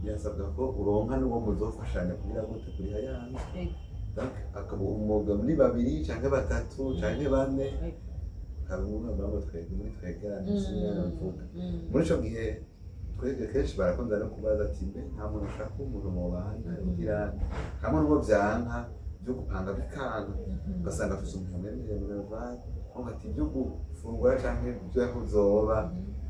Birasabwa ko uronka n'uwo muzofashanya kugira gute kuriha yanzu. Donc akaba umwuga muri babiri canke batatu canke bane, hakaba umwe avuga ngo twebwe muri twegerane, sinigana mvuga. Muri ico gihe twebwe kenshi barakunda no kubaza ati: "Mbe nta muntu ushaka umuntu mubana?" Kugira hamwe n'ubwo vyanka byo gupanga bikanka, ugasanga afise umuntu yamwemereye minerval, avuga ati: "Ibyo gufungura canke ibyo aho uzoba,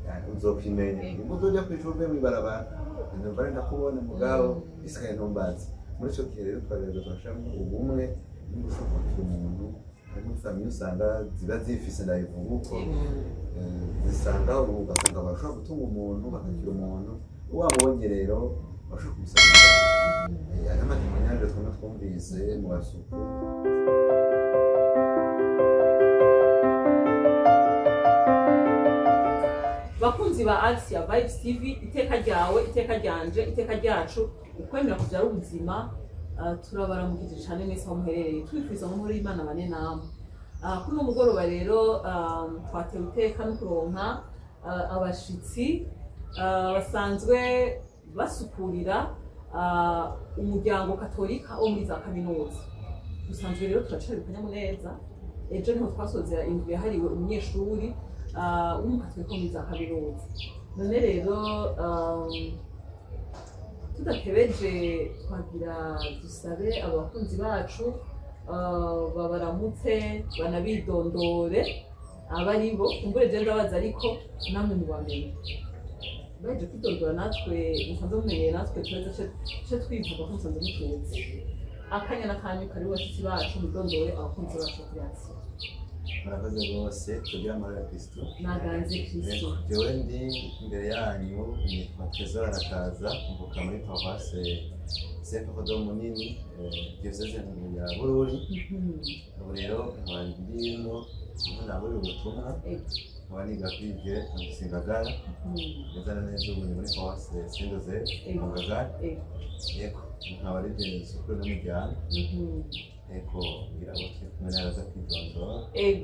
yani uzokwimenya." Nimba uzoja kw'ishuri uve mw'ibarabara, minerval ndakubona, mugabo isigaye ntumbaze. Muri ico gihe rero twagerageza turashiramwo ubumwe. Nimba ushobora kwakira umuntu, harimo famille usanga ziba zifise, ndabivuga uko, zisanga ubu ugasanga barashobora gutunga umuntu, bakakira umuntu wamubonye, rero bashobora kumusabira. Aya ma témoignages twamwe twumvise mu basuku. Bakunzi ba Axia Vibes TV, iteka ryawe, iteka ryanje, iteka ryacu, ukwemera kubyara ubuzima. Turabaramukije cyane mwese aho muherereye, twifuza amahoro y'Imana bane namwe. Kuri uno mugoroba rero twatewe iteka no kuronka abashitsi basanzwe basukurira umuryango katolika wo muri za kaminuza. Dusanzwe rero turacari akanyamuneza. Ejo niho twasozera indwi yahariwe umunyeshuri w'umukatolika wo muri za kaminuza. None rero tudatebeje, twagira dusabe abakunzi bacu babaramutse, banabidondore aba ari bo. Kumbure je ndabaza, ariko namwe mubamenye. Baje kwidondora, natwe musanzwe mumenyeye, natwe tureze ce twivuga ko musanzwe mutuzi. Akanya n'akanyu kari, bashitsi bacu, mwidondore abakunzi bacu kuri Action. Murakoze rwose, tugire amahoro ya Kristo. Naganze Kristo. Jewe ndi imbere yanyu nitwa Trésor Arakaza, mvuka muri paroisse Saint Paul Munini, diocèse ya Bururi. Ubu rero nkaba ndimo naburi ubutumwa, nkaba niga kuri Ivye Ngagara, neza na neza ubu ni muri paroisse Saint Joseph mu Ngagara. Yego, nkaba ari sukuru n'umuryango. Ego, ngira ngo turi kumwe n'abaza kwidondora.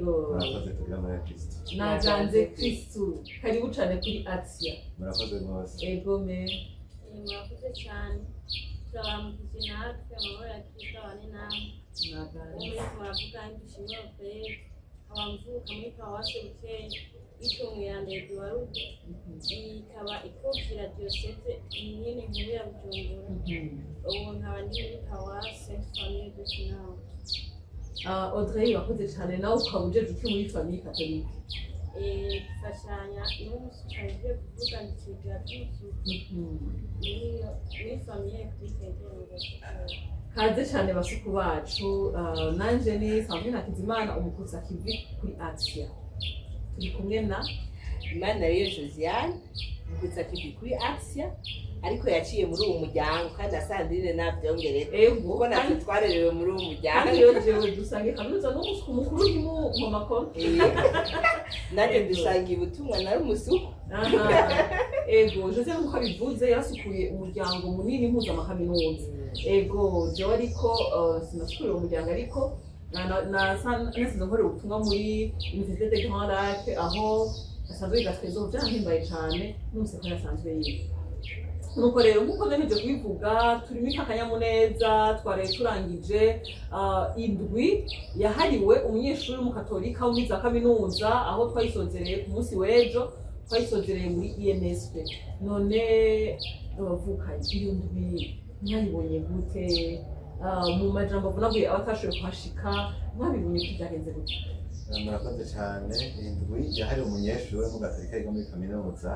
Murakoze, tugire amahoro ya Kristo. Naganze Kristo. Karibu cyane kuri Action. Murakoze rwose. Ego me. Murakoze cyane, turabaramukije natwe, amahoro ya Kristo abane namwe. Uwo Naganze. Muri muravuga Dushime Opere, nkaba mvuka muri paruwasi Bukeye yitwa Umweranda Eduwardo, ikaba ikukira diyoseze nyene nkuru ya Bujumbura. Ubu nkaba ndi muri paruwasi Sainte Famille de Kinama. Audrey, wakoze cyane. Nawe ukaba ujeje uki muri famille catholique? Dufashanya n'umusuku, agiye kuvuga ikiga cy'umusuku muri famille kuri Sainte. Kaze cyane basuku bacu. Nanje ni Sandrine Hakizimana, umukusa kivi kuri Action. Turi kumwe na Imana rero Josiane, mukutsa kivi kuri Action, ariko yaciye muri uwo muryango kandi asandrine navyongereko, kuko natwe twarerewe muri uwo muryango. Kandi rero jewe dusangiye kaminuza n'umusuku mukuru ntimu mu makoro. Natwe dusangiye ubutumwa, nari umusuku. Aha. Ego, Jose nkuko abivuze yarasukuye umuryango munini mpuzamakaminuza. Ego, jewe ariko sinasukuriye umuryango, ariko nasize nkorera ubutumwa muri Université de Grands Lacs, aho asanzwe yiga Trésor. Byarampimbaye cane numvise ko yasanzwe yiga. Nuko rero nkuko naheje kubivuga, turimo akanyamuneza. Twaraye turangije indwi yahariwe umunyeshuri w'umukatolika wo muri za kaminuza, aho twayisozereye ku munsi w'ejo, twayisozereye muri INSP. None abavukanye, iyo ndwi mwayibonye gute? Mu majambo avunaguye, abatashoboye kuhashika, mwabibonye ko byagenze gute? Murakoze cyane. Indwi yahariwe umunyeshuri wo mu gatolika yiga muri kaminuza,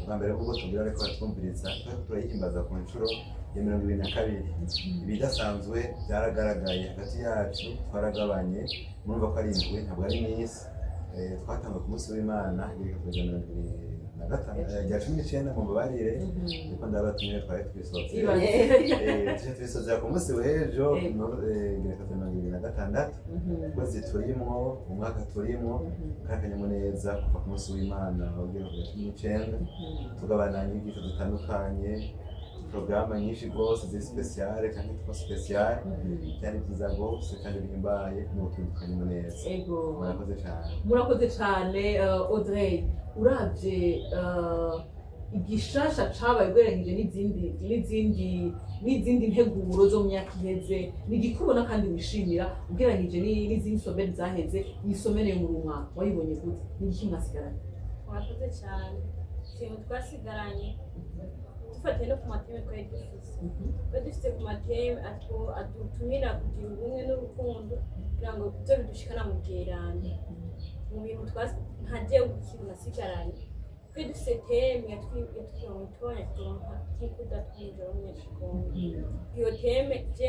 ubwa mbere nk'uko tubwira ariko batwumviriza, twari turayihimbaza ku nshuro ya 22. Ibidasanzwe byaragaragaye hagati yacu, twaragabanye. Murumva ko ari indwi, ntabwo ari iminsi. Twatanzwe ku munsi w'Imana igerekezo rya 25, rya 19, mu mbabarire, kuko ndabatumye twari twisohotse. Ibaze. Tuje tubisozera ku munsi w'ejo, igerekezo 26. Ukwezi turimwo, umwaka turimwo, kari akanyamuneza kuva ku munsi w'Imana ugera ku ya 19. Tugabana inyigisho zitandukanye, porogaramu nyinshi rwose ziri spéciales cyangwa trop spéciales. Byari byiza rwose kandi bihimbaye n'ubutundi akanyamuneza. Murakoze cyane. Murakoze cyane. Audrey, uravye Igishasha cabaye ugereranyije n'izindi nteguro zo mu myaka iheze, ni igiki ubona kandi wishimira ugereranyije n'izindi semaine zaheze? Iyi semaine yo muri uyu mwaka wayibonye gute? Ni igiki mwasigaranye? Murakoze cyane. Ikintu twasigaranye, dufatiye no ku ma thèmes twari dufise, twari dufite ku ma thèmes adutumira kugira ubumwe n'urukundo, kugira ngo ibyo bidushikana mu bweranda. Mu bintu nka jewe, ikintu nasigaranye, twari dufise thème yatubwira ngo tubanye kuronka nk'uko udatwinjira w'umunyakigongo. Iyo thème je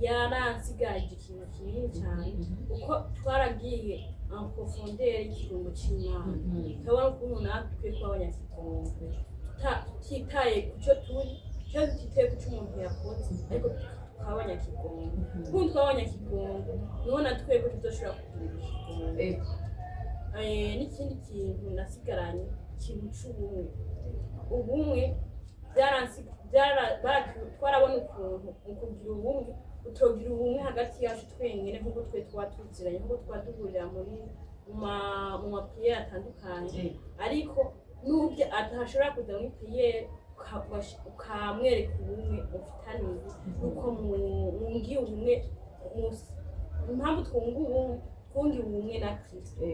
yaransigaje ikintu kinini cyane, kuko twaragiye en profondeur y'ikigongo c'Imana, turabona ukuntu natwe dukwiye kuba abanyakigongo, tutitaye ku cyo turi, cyangwa tutitaye ku cyo umuntu yakoze, ariko tukaba abanyakigongo. Ukuntu twaba abanyakigongo, niho na twebwe tuzoshobora kugira ikigongo. N'ikindi kintu nasigaranye, ikintu c'ubumwe. Ubumwe twarabona ukuntu mu kugira ubumwe utogira ubumwe hagati yacu twenyine, nk'uko twe tuba tuziranye, nk'uko tuba duhurira mu ma prières atandukanye, ariko n'ubyo atashobora kuza muri prière, ukamwereka ubumwe mufitaniye, nuko mwungiye ubumwe. Impamvu twunga ubumwe, twungiye ubumwe na Kristo.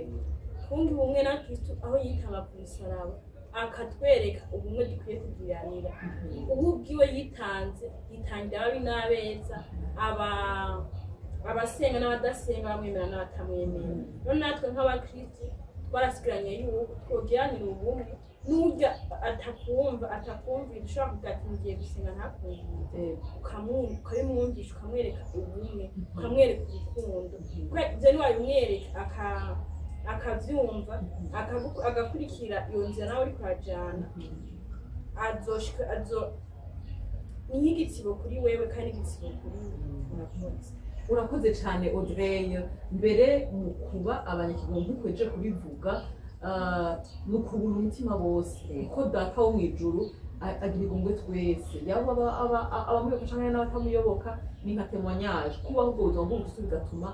Twunga ubumwe na Kristo aho yitanga ku musaraba, akatwereka ubumwe dukwiye kugiranira. Ubu ubwiwe yitanze, yitangira ababi n'abeza, aba abasenga n'abadasenga, bamwemera n'abatamwemera. None natwe nk'abakristo twarasigaranye yuko twogiranira ubumwe n'urya atakumva, atakumvira. Ushobora kuvuga ati ngiye gusenga, ntakumvire, ukabimwumvisha, ukamwereka ubumwe, ukamwereka urukundo. Kubera ibyo niwabimwereka akavyumva, agakurikira iyo nzira nawe uriko urajana, azoshika azo ni nk'igitsibo kuri wewe kandi igitsibo kuri we. Murakoze. Urakoze cyane, Audrey. Mbere mu kuba abanyakigongo, nk'uko uhejeje kubivuga, ni ukubura umutima bose, kuko Data wo mu ijuru agira igongwe twese, yaba abamuyoboka canke n'abatamuyoboka. Ni nka témoignage kubaho ubwo buzima bw'ubukristo, bigatuma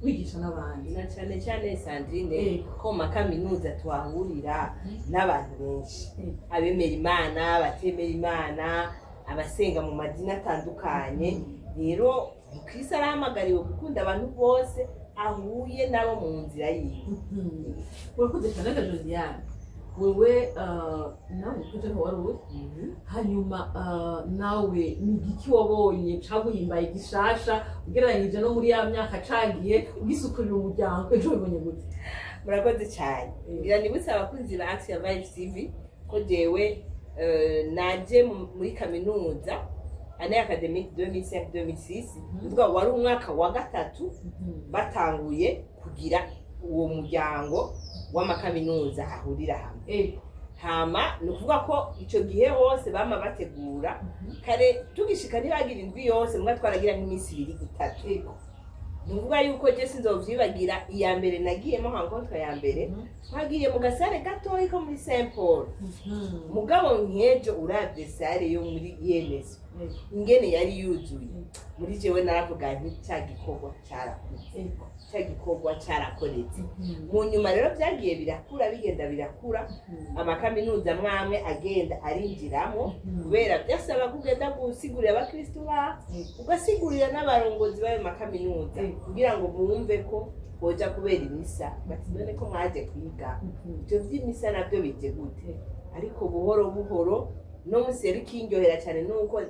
wigisha n'abandi. Na cyane cyane, Sandrine, ko mu makaminuza tuhahurira n'abantu benshi, abemera Imana, abatemera Imana, abasenga mu madini atandukanye. Rero umukristo arahamagariwe gukunda abantu bose ahuye nabo mu nzira yiwe. Urakoze cyane ga Josiane. Wewe nawe uje aho wari uri hanyuma, nawe ni igiki wabonye caguhimbaye gishasha ugereranyije no muri ya myaka cagiye ugisukurira umuryango? Ejo wabibonye gute? Murakoze cyane. Ngira nibutse abakunzi ba Action Vibes TV ko jewe naje muri kaminuza année académique 2005-2006, bivuga wari umwaka wa gatatu batanguye kugira uwo muryango w'amakaminuza ahurira hamwe. Hama ni ukuvuga ko icyo gihe hose bama bategura kare tugishika, ntibagira indwi yose mbwa, twaragira nk'iminsi ibiri, itatu. Ni ukuvuga yuko je sinzovyibagira iya mbere nagiyemo, rencontre ya mbere twagiye mu gasare gatoyi ko muri Saint Paul. Mugabo nk'ejo uravye salle yo muri UNSB ingene yari yuzuye, muri jewe naravuga nti ca gikorwa carakuze, ca gikorwa carakoretse. Mu nyuma rero vyagiye birakura, bigenda birakura, amakaminuza amwe agenda arinjiramo, kubera byasaba ko ugenda gusigurira abakristu ba ugasigurira n'abarongozi b'ayo makaminuza kugira ngo bumve ko boja kubera imisa. Bati none ko mwaje kwiga, ivyo vy'imisa navyo bije gute? Ariko buhoro buhoro, no musi rero ikindyohera cyane nuko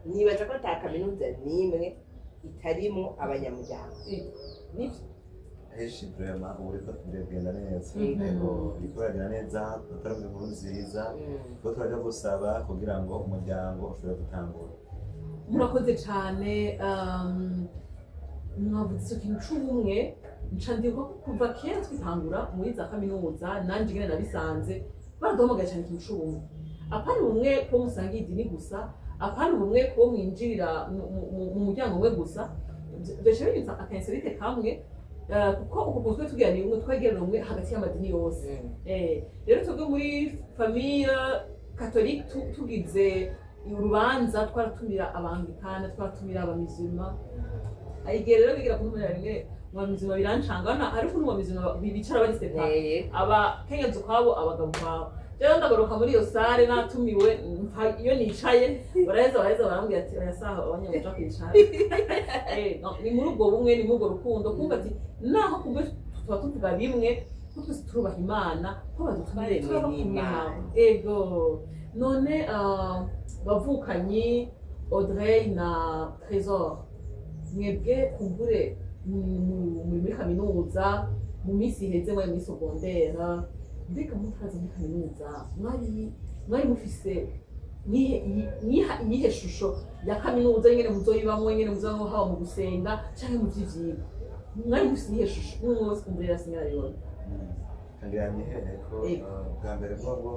nibaza ko ata kaminuza n'imwe itarimo abanyamuryango. Nivyo? Henshi vraiment ubu biriko biragenda neza. Yego, biriko biragenda neza, turatarumva inkuru nziza ko turaja gusaba kugira ngo umuryango ushobore gutangura. Murakoze cyane. Mwavuze icyo kintu c'ubumwe, nca ndibuka ko kuva kera twitangura muri za kaminuza, nanje ingene nabisanze baraduhamagaye cyane ikintu c'ubumwe. Apana ubumwe ko musangiye idini gusa, apana ubumwe ko mwinjirira mu muryango umwe gusa. Bica binyutsa aka insolite kamwe, kuko uku kuntu twe tugira ni ubumwe, twegerera ubumwe hagati y'amadini yose. Rero twebwe muri famille catholique tugize urubanza twaratumira abanglikana, twaratumira abamizima. Igihe rero bigira kuntumira rimwe mu bamizima birancanga. Urabona hari ukuntu mu bamizima bicara bari séparés, abakenyezi ukwabo, abagabo ukwabo. Rero ndagaruka muri iyo salle natumiwe, iyo nicaye baraheza barambwira ati: "Oya, saha abanyamuja kwicara." No, ni muri ubwo bumwe, ni muri ubwo rukundo, kumva ati naho kumbe tuba tuvuga bimwe, ko twese turubaha Imana, ko badutumiye Twaremwe turaba kumwe n'Imana. nabo. Ego, none bavukanyi Audrey na Trésor, mwebwe kumbure muri muri kaminuza, mu minsi iheze mwari muri secondaire, mbega mutaraza muri kaminuza mwari mufise nihe shusho ya kaminuza, ingene muzoyibamwo, ingene muzobaho, haba mu gusenga canke mu vy'ivyigwa? Mwari mufise iyihe shusho umwe wese? Kumbure yasinyarayibona. Ngira nihere ko bwa mbere bwobwo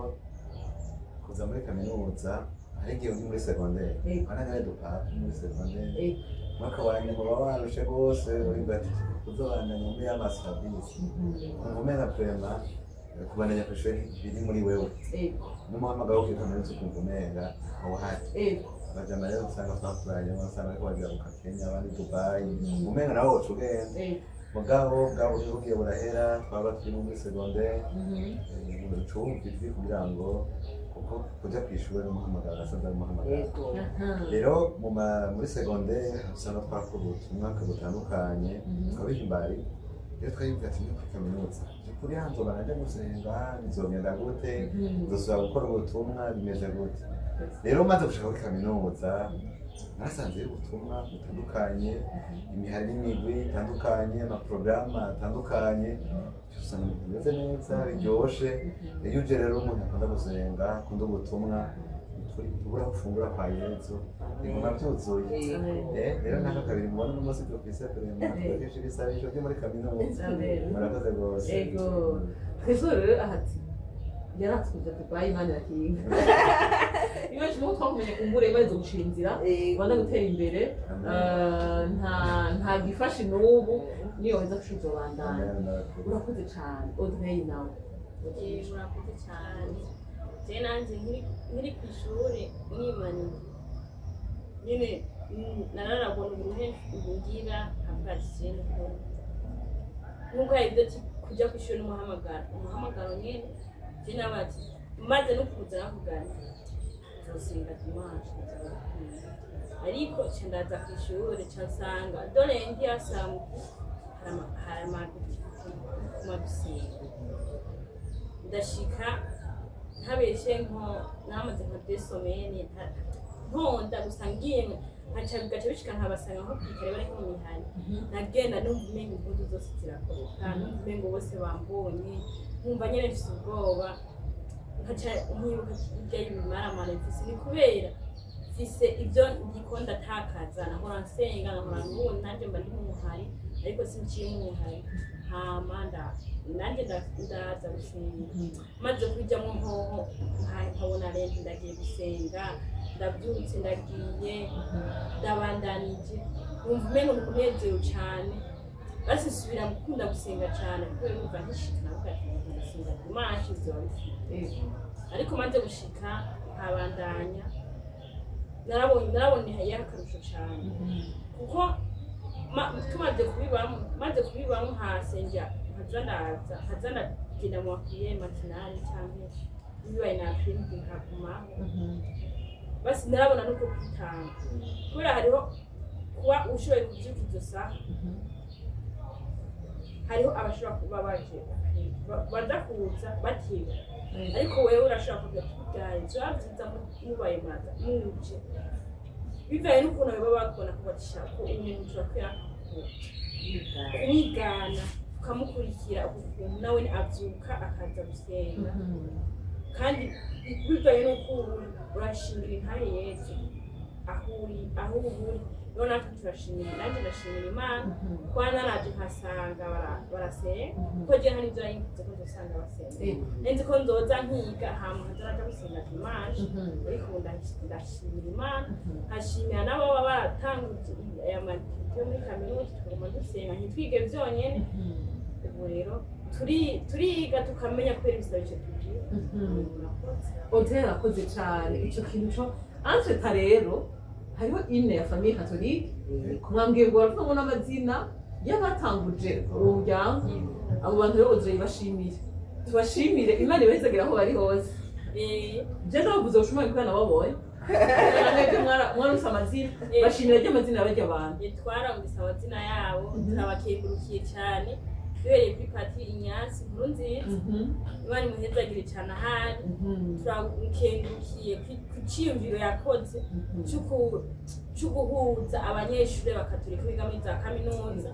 kuza muri kaminuza, hari igihe uri muri secondaire, wana dupapa muri secondaire, mwaka wa nyuma uba warushe rwose, uriga ati uzobandanya muri ya maserivisi, ukumva umenga vraiment kubandanya kw'ishuri biri muri wewe, n'umuhamagaro wo kuri kaminuza ukumva umenga awuhari. Abajama rero usanga twakuranye, usanga bariko bajabuka Kenya, abandi Dubai, umenga nawe woca ugenda. Mugabo bwa buryo bugiye burahera, twaba turi muri secondaire, ucumva ijwi kugira ngo, kuko kuja kw'ishuri n'umuhamagaro, asanzwe ari umuhamagaro. Rero muri secondaire usanga twakora ubutumwa butandukanye, tukabihimbari. Rero twayibwira ati: "Ni kuri kaminuza by'ukuri hanzoba najya gusenga, bizogenda gute? Nzosubira gukora ubutumwa, bimeze gute?" Rero maze gushika kuri kaminuza, nasanze ubutumwa butandukanye, imihari n'imigwi itandukanye, amaporogaramu atandukanye, usanga ibintu bimeze neza, biryoshe. Iyo uje rero umuntu akunda gusenga, akunda ubutumwa, tubura aho ufungura kwa Yezu, biguma byuzuye. Rero naka kabiri mubona uno munsi dufise, vraiment twakesha ibisabisho byo muri kaminuza. Amen. Murakoze rwose. Ego. Trésor rero ati yaratwuje Dubai, Imana irakinga. Imana ishimwe ko twakumenye, kumbure Imana izogushira inzira, Rwanda gutera imbere. Amen. Nta gifashe n'ubu, niyo weza kushuzobandanya. Amen, murakoze. Urakoze cyane. Audrey nawe? Murakoze cyane. Je nanje nkiri ku ishuri nimaniye nyine, nararabona uburuhe ngira, nkavuga ati je nukuri nkuko hari ibyo kujya ku ishuri n'umuhamagaro, umuhamagaro nyene. Je nawe ati maze no kuza nakugana nzosenga dimanche nzoba bikwiye, ariko ca ndaza ku ishuri, ca nsanga dore ndi ya samedi hari ama activités kuma dusenga. Ndashika, ntabeshe, nko namaze nka 2 semaines ntonda gusa, ngiye nkaca bigaca bishika nkabasanga nko kwikare bariko mu mihana. Nagenda numva umenga impuzu zose zirakoroka, numva umengo bose bambonye, nkumva nyene mfise ubwoba, nkaca nkibuka irya y'ibimaramara mfise ni kubera mfise ibyo ndiko ndatakaza. Nahora nsenga, nahora ngunda, nanjye mba ndi mu muhari, ariko sinciye mu muhari. Hama nanjye ndaza gusenga, maze kujyamo nkoho nkabona rero ndagiye gusenga, ndabyutse ndagiye, ndabandanije, numva umengo ni umunezero cyane. Basi nsubira gukunda gusenga cyane, kuko numva nkishika navuga ati ndasenga dimanche bizoba bikwiye. Ariko maze gushika nkabandanya, narabonye hariyo akarusho cyane, kuko tumaze kubibamo, maze kubibamo, nkasengera, nkaza ndaza, nkaza ndagenda mu bakiriye matinale cyangwa bibaye na après-midi nkagumaho. Basi narabona nuko kwitanga, kubera hariho kuba ushoboye kubyuka izo saha, hariho abashobora kuba baje baza kuza batiga, ariko wewe urashobora kuvuga ati bwaye biba byiza mubaye muraza muje, bivanye n'ukuntu baba bakubona ko batishaka ko umuntu turakwiye kumwigana, tukamukurikira uku kuntu nawe abyuka akaza gusenga. Kandi bivanye n'uko uri urashimira intahe Yezu aho uri, aho uba uri. Rero natwe turashimira, nanjye ndashimira Imana kuba naraje nkasanga barasenga, kuko jewe hari ibyo nari mvuze ko nzosanga basenga. Nzi ko nzoza nkiga hama nkaza naja gusenga dimanche, ariko ubu ndashimira Imana, nkashimira n'abo baba baratanguje aya ma activités yo muri kaminuza, tukaguma dusenga, ntitwige vyonyene. Ubu rero turiga tukamenya kubera ibisabisho tugira. Murakoze. Audrey arakoze cyane. Icyo kintu cyo entre rero hariho ine ya famille catholique, mwambwiye ngo baravuga ngo n'amazina y'abatanguje uwo muryango. Abo bantu rero, Audrey, bashimire, tubashimire, Imana ibahezagire aho bari hose. Je ndabavuze ubushumari kubera nababonye. Mwebwe mwaruse amazina, bashimira ry'amazina barya abantu. Twarumvise amazina yabo, turabakengurukiye cyane, duhereye kuri Patiri Inyasi Nkuru Nziza. Imana imuhezagire cyane ahari. Turamukengurukiye ku ciyumviro yakoze cyo guhuza abanyeshuri bakaturika biga muri za kaminuza,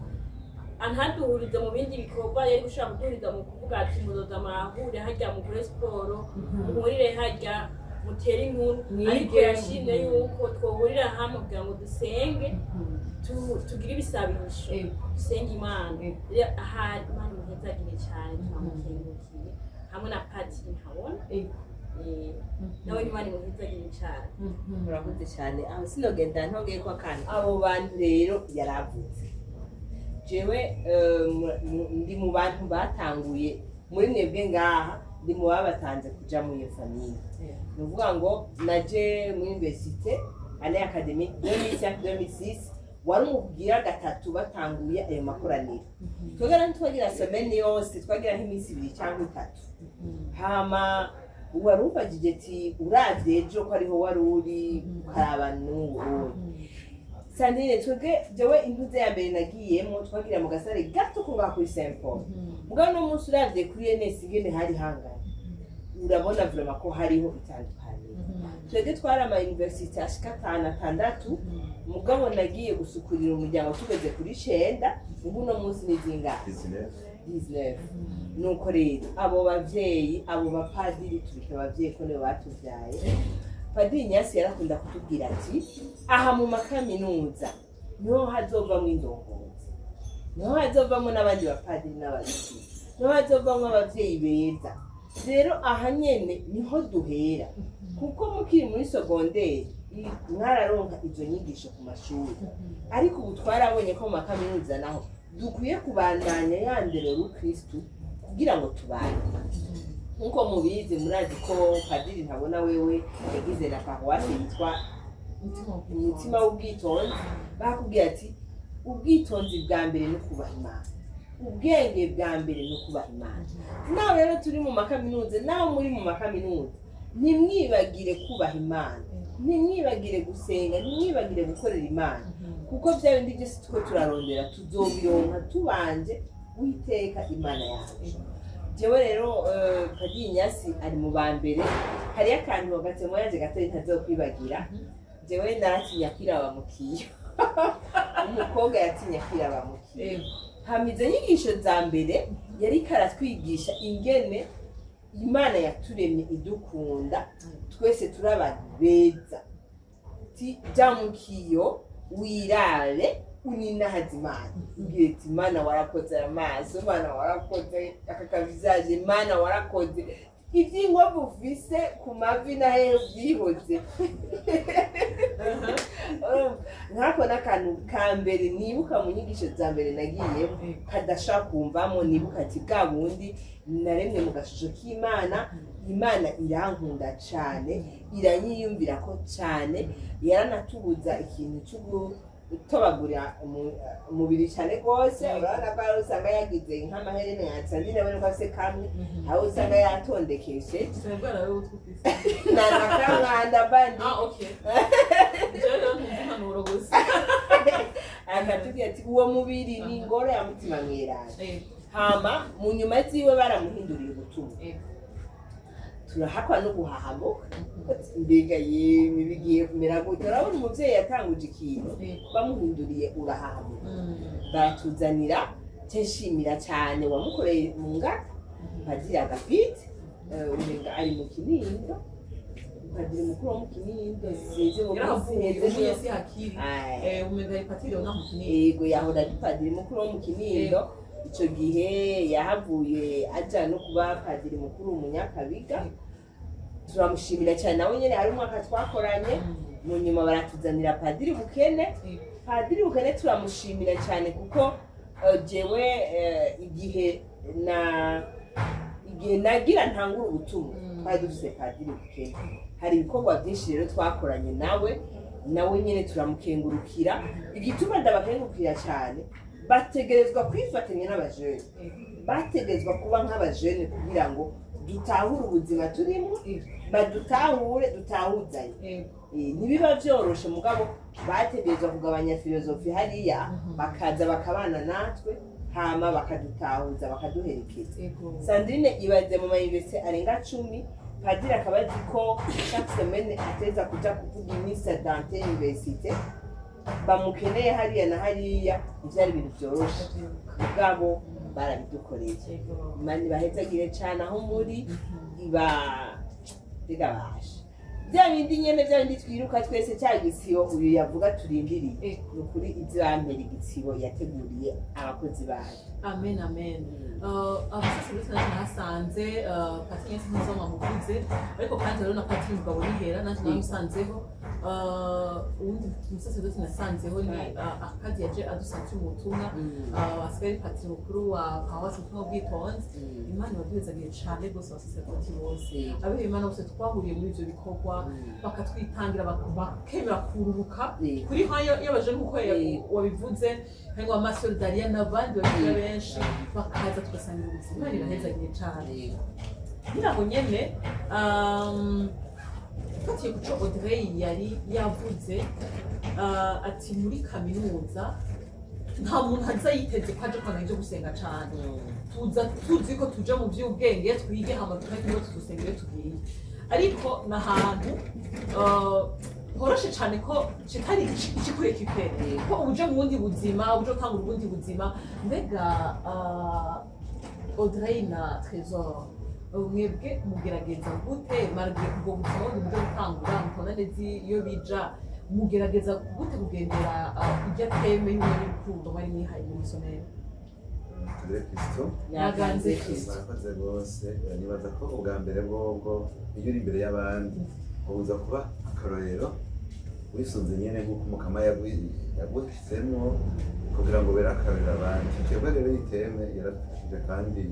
antaduhurize mu bindi bikorwa yari gushobora kuduhuriza mu kuvuga ati: "Muzoza murahure hajya, mukore siporo, muhurire hajya, mutere inkuru." Mwige. Ariko yashimye yuko twohurira hamwe kugira ngo dusenge, tugire ibisabisho, dusenge Imana. Rero ahari, Imana imuhezagire cyane, turamukengurukiye hamwe na Patiri Ntabona. Nawe Imana imuhezagire cyane. Murakoze cyane. Aho sinogenda ntongeye ko akantu. Abo bantu rero yaravutse, jewe ndi mu bantu batanguye muri mwebwe ngaha, ndi mu babatanze kuja muri iyo famille. Ni ukuvuga ngo naje muri université année académique 2005 2006, wari umubwira gatatu batanguye ayo makoraniro. Twebwe ntitwagira semaine yose, twagira nk'iminsi 2 cyangwa 3. Hama wari umbajije ati: "Uravye ejo ko ariho wari uri, ukaraba n'ubu?" Sandrine, twebwe, jewe intuze ya mbere nagiyemo, twagira mu gasare gato ko ngaha kuri Saint Paul. Mugabo no munsi uravye kuri ENS ingene hari hangana, urabona vraiment ko hariho itandukaniro. Twebwe twari ama université ashika 5, 6, mugabo nagiye gusukurira umuryango tugeze kuri 9. Ubu uno munsi ni zingahe? 19. 19. Nuko rero abo bavyeyi, abo bapadiri, tubita abavyeyi ko nibo batuvyaye. Padiri Nyasi yarakunda kutubwira ati: "Aha mu makaminuza niho hazovamwo indongozi, niho hazovamwo n'abandi bapadiri n'ababikira, niho hazovamwo abavyeyi beza. Rero aha nyene niho duhera, kuko mukiri muri secondaire mwararonka izo nyigisho ku mashuri, ariko ubu twarabonye ko mu makaminuza naho dukwiye kubandanya ya ndero rukristu kugira ngo tubane." Nk'uko mubizi, murazi ko Padiri Ntabona wewe yagize na paruwasi yitwa Umutima w'Ubwitonzi. Bakubwira ati: "Ubwitonzi bwa mbere ni ukubaha Imana, ubwenge bwa mbere ni ukubaha Imana." Nawe rero turi mu makaminuza, nawe muri mu makaminuza, ntimwibagire kubaha Imana, ntimwibagire gusenga, ntimwibagire gukorera Imana, kuko bya bindi byose tuko turarondera tuzobironka tubanje guhiteka Imana yacu. Jewe rero Padiri Nyasi ari mu ba mbere. Hariyo akantu gatemo yaje gatoyi ntazokwibagira. Jewe naratinya kwiraba mu kiyo, umukobwa yatinya kwiraba mu kiyo. Hama izo nyigisho za mbere yariko aratwigisha ingene Imana yaturemye idukunda, twese turi abantu beza. Ti jya mu kiyo wirare, uninahaza Imana, ubwire ati: "Imana warakoze aya maso, Imana warakoze aka kavizaje, Imana warakoze iby'inkovu ufise ku mavi na hehe ubyihoze." Nkako n'akantu ka mbere nibuka mu nyigisho za mbere nagiyemo kadashobora kumvamo. Nibuka ati: "Bwa bundi naremwe mu gashusho k'Imana, Imana irankunda cane, iranyiyumvira ko cane." Yaranatubuza ikintu cyo gutobagura umubiri cyane rwose. Urabona ko hari usanga yagize nk'amaherena yatsanze, nawe ko afise kamwe, aho usanga yatondekeshe na nakamwanda bandi. Ah, okay. Jewe rero ntumva impanuro gusa. Akatubwira ati: "Uwo mubiri ni ingoro ya Mutima Mweranda." Hama mu nyuma ziwe baramuhinduriye ubutumwa, turahakwa no guhahamuka. Mbega yemwe, bigiye kumera gute? Urabona umuvyeyi yatanguje ikintu, bamuhinduriye urahahamuka. Baratuzanira, nshimira cyane wamukoreye mu ngata, Padiri Agapite, umenga ari mu Kinindo, padiri mukuru wo mu Kinindo, sinzi mu minsi Yarahavuye iheze. Umunye si hakiri. Aye. Umenga ari patiri nga mu Kinindo. Yego, yahora ari padiri mukuru wo mu Kinindo. Icyo gihe yahavuye aja no kuba padiri mukuru mu Nyakabiga. Turamushimira cyane nawe nyene, hari umwaka twakoranye. Mu nyuma baratuzanira Padiri Bukene. Padiri Bukene turamushimira cyane kuko jewe igihe nagira ntangura ubutumwa, twari dufise Padiri Bukene. Hari ibikorwa byinshi rero twakoranye nawe, nawe nyine turamukengurukira. Igituma ndabakengurukira cyane, bategerezwa kwifatanya n'abajene, bategerezwa kuba nk'abajene kugira ngo Dutahure ubuzima turimo, badutahure, dutahuzanye. Ntibiba vyoroshe, mugabo bategerezwa kugabanya philosophie hariya, bakaza bakabana natwe, hama bakadutahuza, bakaduherekeza. Sandrine, ibaze mu ma université arenga 10, padiri akaba azi ko chaque semaine ateza kuja kuvuga imisa dans telle université, bamukeneye hariya na hariya. Ivyari ibintu vyoroshe, mugabo barabidukoreye. Imana ibahezagire cane aho muri, iba bigabasha bya bindi nyene, bya bindi twiruka twese, cya gitsibo uyu yavuga turindiriye. Ni ukuri izibampera igitsibo yateguriye abakozi bayo. Amen, amen. Abasaserdoti nanjye nahasanze patiri nyese ntuzo mwamuvuze, ariko kandi rero na patiri Mugabo nihera nanjye namusanzeho. Uwundi musaserdoti nasanzeho ni Akadi, yaje adusanze mu butumwa, asigaye ari patiri mukuru wa paruwasi Ubutumwa Bwitonzi. Imana ibaduhezagiye cane rwose, abasaserdoti bose, abihaye Imana bose twahuriye muri ivyo bikorwa, bakatwitangira, bakemera kururuka kuri nkayo iyo baje nk'uko wabivuze, harimo amasolidariya n'abandi babikora benshi, bakaza tugasangira ubuzima. Imana ibahezagiye cane. Ngira ngo nyene mfatiye kuco Audrey yari yavuze, ati muri kaminuza nta muntu aza yiteze ko aje kwanga ivyo gusenga cane. Tuza tuzi ko tuja mu vy'ubwenge, twige, hama tukajya tudusenga iyo tugiye, ariko ni ahantu horoshe cane ko kitari ikikurekipe, ko uje mu bundi buzima, uje gutangura ubundi buzima. Mbega Audrey na Trésor, mwebwe mugerageza gute, malgré ubwo buzima bundi muje gutangura mukabona neza iyo bija, mugerageza gute kugendera irya thème y'ubumwe n'urukundo mwari mwihaye muri somero? Tugire Kristo. Naganze Kristo. Murakoze rwose. Nibaza ko ubwa mbere bwobwo iyo uri imbere y'abandi ubuza kuba akarorero, wisunze nyene nk'uko Umukama yaguhisemo kugira ngo ubere akarorero abandi. Twebwe rero iyi thème yaradufashije, kandi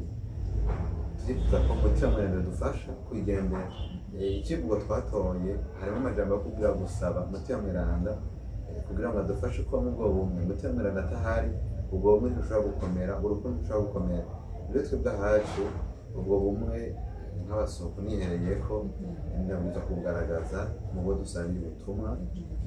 turifuza ko Mutima Mweranda dufasha kuyigendera. Icivugo twatoye harimo amajambo yo kugira gusaba Mutima Mweranda kugira ngo adufashe kuba mu bwo bumwe. Mutima Mweranda atahari, ubwo bumwe ntibushobora gukomera, urukundo ntirushobora gukomera. Rero twebwe ahacu ubwo bumwe nk'abasuku nihereye ko ndabwiza kubugaragaza mu bo dusangiye ubutumwa.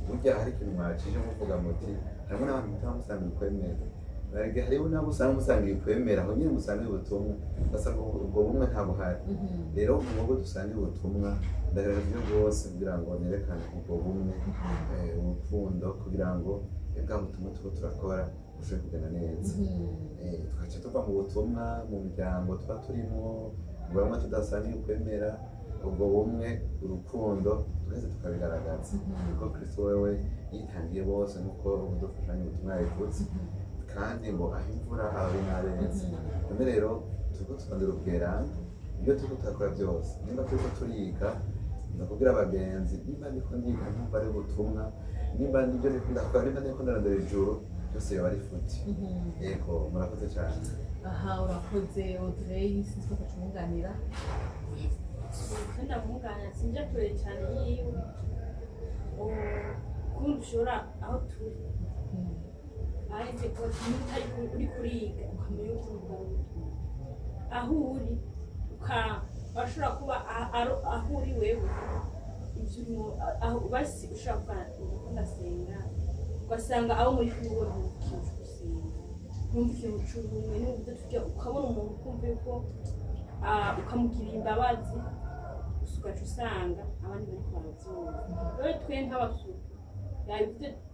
Burya hari ikintu mwacije muvuga muti harimo n'abantu mutaba musangiye ukwemera. Barege hariho n'abo usanga musangiye ukwemera, aho nyine musangiye ubutumwa, ugasanga ubwo bumwe nta buhari. Rero mu bo dusangiye ubutumwa ndagaragaza uburyo bwose kugira ngo nerekane ubwo bumwe, urukundo, kugira ngo bwa butumwa turiko turakora bushobore kugenda neza. Tugaca tuva mu butumwa, mu miryango tuba turimo, bamwe tudasangiye ukwemera, ubwo bumwe, urukundo, twese tukabigaragaza, kuko Kristo wewe yitangiye bose nk'uko ubudufashanya ubutumwa yabivutse, kandi ngo aho imvura ababi n'abeza. None rero turiko turondera ubweranda. Ibyo turiko turakora byose, nimba turiko turiga, ndakubwira abagenzi, nimba ndiko ndiga nkumva ari ubutumwa, nimba nibyo ndiko ndakora, nimba ndiko ndarondera ijuru, byose yoba ari futi. Yego, murakoze cyane. Aha, urakoze Audrey. Sinzi ko atacunganira. Ndamwunganira, sinja kure cyane yiwe. Ukuntu ushobora aho turi ahetse kuba utari uri kuriga, ukamenya uko uvuga ubutumwa aho uri, washobora kuba aho uri wewe ibyo urimo aho basi ushobora kuba ndiko ndasenga, ugasanga abo muri kumwe bo ntibumva ikintu cyo gusenga, ntibumva ikintu cy'ubumwe n'uburyo tujya, ukabona umuntu ukumva yuko ukamugirira imbabazi gusa, ugaca usanga abandi bariko baravyumva. Rero twe nk'abasuku,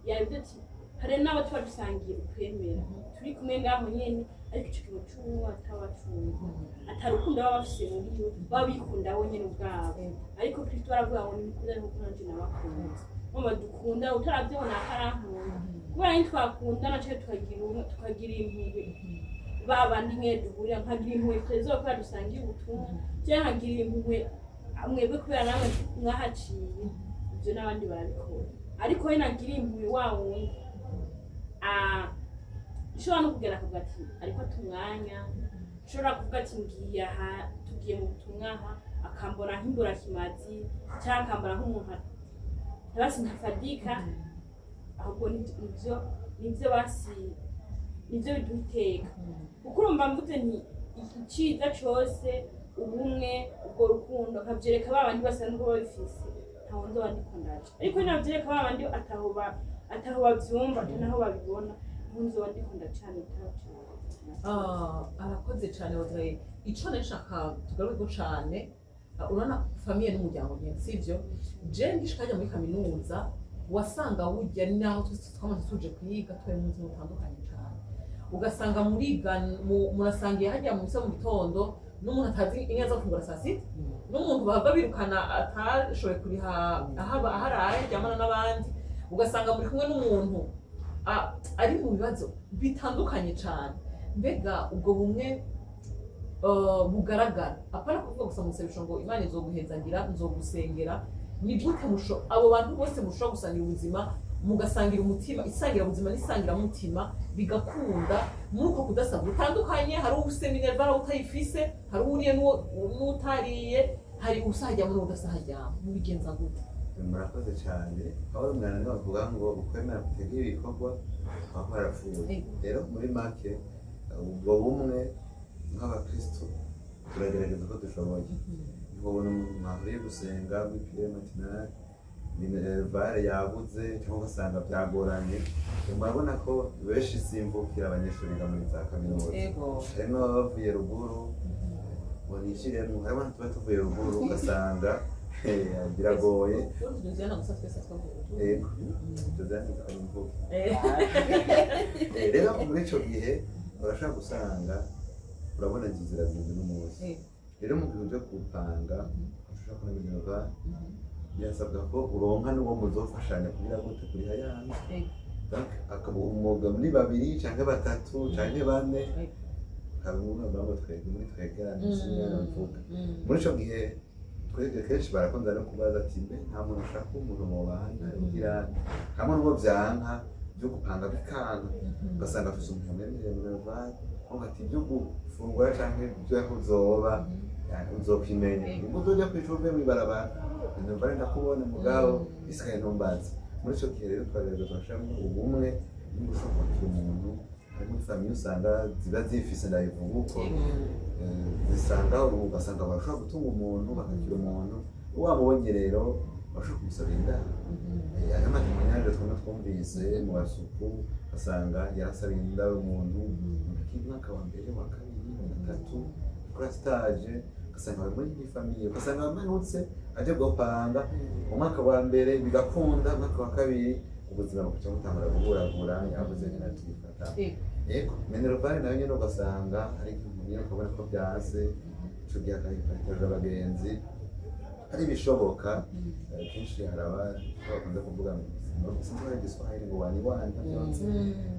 yabivuze ati hari n'abo tuba dusangiye ukwemera, turi kumwe ngaho nyene, ariko ico kintu c'ubumwe batabacumva, atari urukundo baba bafise muri bo, baba bikunda bo nyene ubwabo. Ariko Kristo aravuga ngo nimukundane nkuko nanje nabakunze. Mama dukunda utaravyibona akarankunda, kubera ntitwakundana canke tukagira ubumwe, tukagira impuhwe ba bandi nyene duhurira, nkagira impuhwe Trésor kubera dusangiye ubutumwa, canke nkagira impuhwe mwebwe kubera namwe mwahaciye. Ivyo n'abandi barabikora, ariko we nagira impuhwe wa wundi nshobora no kugenda akavuga ati ariko ata umwanya, nshobora kuvuga ati ngiye aha, tugiye mu butumwa aha, akambona nk'imburakimazi cyangwa akambona nk'umuntu basi ntafadika. Ahubwo nivyo basi nivyo biduha iteka, kuko urumva mvuze nti iciza cose. Ubumwe, ubwo rukundo, nkabyereka ba bandi basanzwe babifise, ntaho nzoba ndiko ndaja. Ariko navyereka ba bandi ataho bavyumva, naho babibona, ntaho nzoba ndiko ndacana itara cane. Ah, arakoze cyane Audrey. Ico nashaka tugarukeko cane, urabona famille n'umuryango nyene, sivyo? Je ngishika hajya muri kaminuza, wasanga burya naho twese twamaze tuje kwiga, turi mu buzima butandukanye cane. Ugasanga muriga, murasangiye hajya mu mu gitondo n'umuntu atazi inka zo gufungura saa sita, n'umuntu bava birukana atashoboye kuriha aho araye aryamana n'abandi. Ugasanga muri kumwe n'umuntu ari mu bibazo bitandukanye cane. Mbega ubwo bumwe bugaragara, apana kuvuga gusa mu isengesho ngo Imana izoguhezagira, nzogusengera, ni gute abo bantu bose mushobora gusangira ubuzima, mugasangira umutima, isangira ubuzima n'isangiramutima bigakunda muri uko kudasa gutandukanye? Hari uwufise minerval, utayifise, hari uwuriye n'utariye, hari usahajyamo n'udasahajyamo. Mubigenza gute? Murakoze cyane. Aho umwana niwe bavuga ngo ukwemera kutegura ibikorwa aho harapfuye. Rero muri make, ubwo bumwe nk'abakristo turagerageza uko dushoboye. Ubona umuntu mwahuriye gusenga muri prière matinale, minerval yabuze cyangwa ugasanga byagoranye. Murabona ko benshi simvukira abanyeshuri biga muri za kaminuza, harimo abavuye ruguru ngo nishiremo, harimo tuba tuvuye ruguru, ugasanga biragoye. Josiane gusa, twese twavuye. Yego, Josiane ari imvugo. Rero muri ico gihe urashobora gusanga, urabona inzu zirazinze n'umunsi. Rero mu gihe uje gupanga, ushobora kubona minerval, birasabwa ko uronka n'uwo muzofashanya kugira gute, kuriha yanzu. Donc akaba umwuga muri babiri canke batatu canke bane, ukaba umwe bavuga ngo twebwe muri twegerane, sinigera mvuga. Muri ico gihe twebwe kenshi barakunze no kubaza ati: "Mbe nta muntu ushaka umuntu mubana?" Kugira hamwe n'ubwo vyanka byo gupanga bikanka, ugasanga afise umuntu yamwemereye minerval, avuga ati: "Ibyo gufungura canke ibyo uzoba uzokwimenya, ubwo uzoja kw'ishuri uve mw'ibarabara, minerval ndakubona, mugabo isigaye ntumbaze." Muri ico gihe rero twagerageza turashiramo ubumwe. Nimba ushobora kwakira umuntu ari muri famille, usanga ziba zifise, ndabivuga uko, zisanga ugasanga barashobora gutunga umuntu, bakakira umuntu wamubonye, rero bashobora kumusabira indaro. Ayo ma témoignages twumva twumvise mu basuku, ugasanga yarasabiye indaro umuntu, umuntu akiga umwaka wa mbere, wa kabiri, wa gatatu, akora stage, ugasanga bari muri iyi famille, ugasanga bamanutse aje gupanga umwaka wa mbere bigakunda, umwaka wa kabiri ubuzima bukaca butangura guhuragura, yabuze nyine tubifata. Yego, minerval nayo nyine ugasanga ari nk'impumyi nyine, ukabona ko byanse, ico gihe akayifatira abagenzi ari ibishoboka. Kenshi hari bakunze kuvuga ngo sinzi ko ari igiswahili ngo wani wani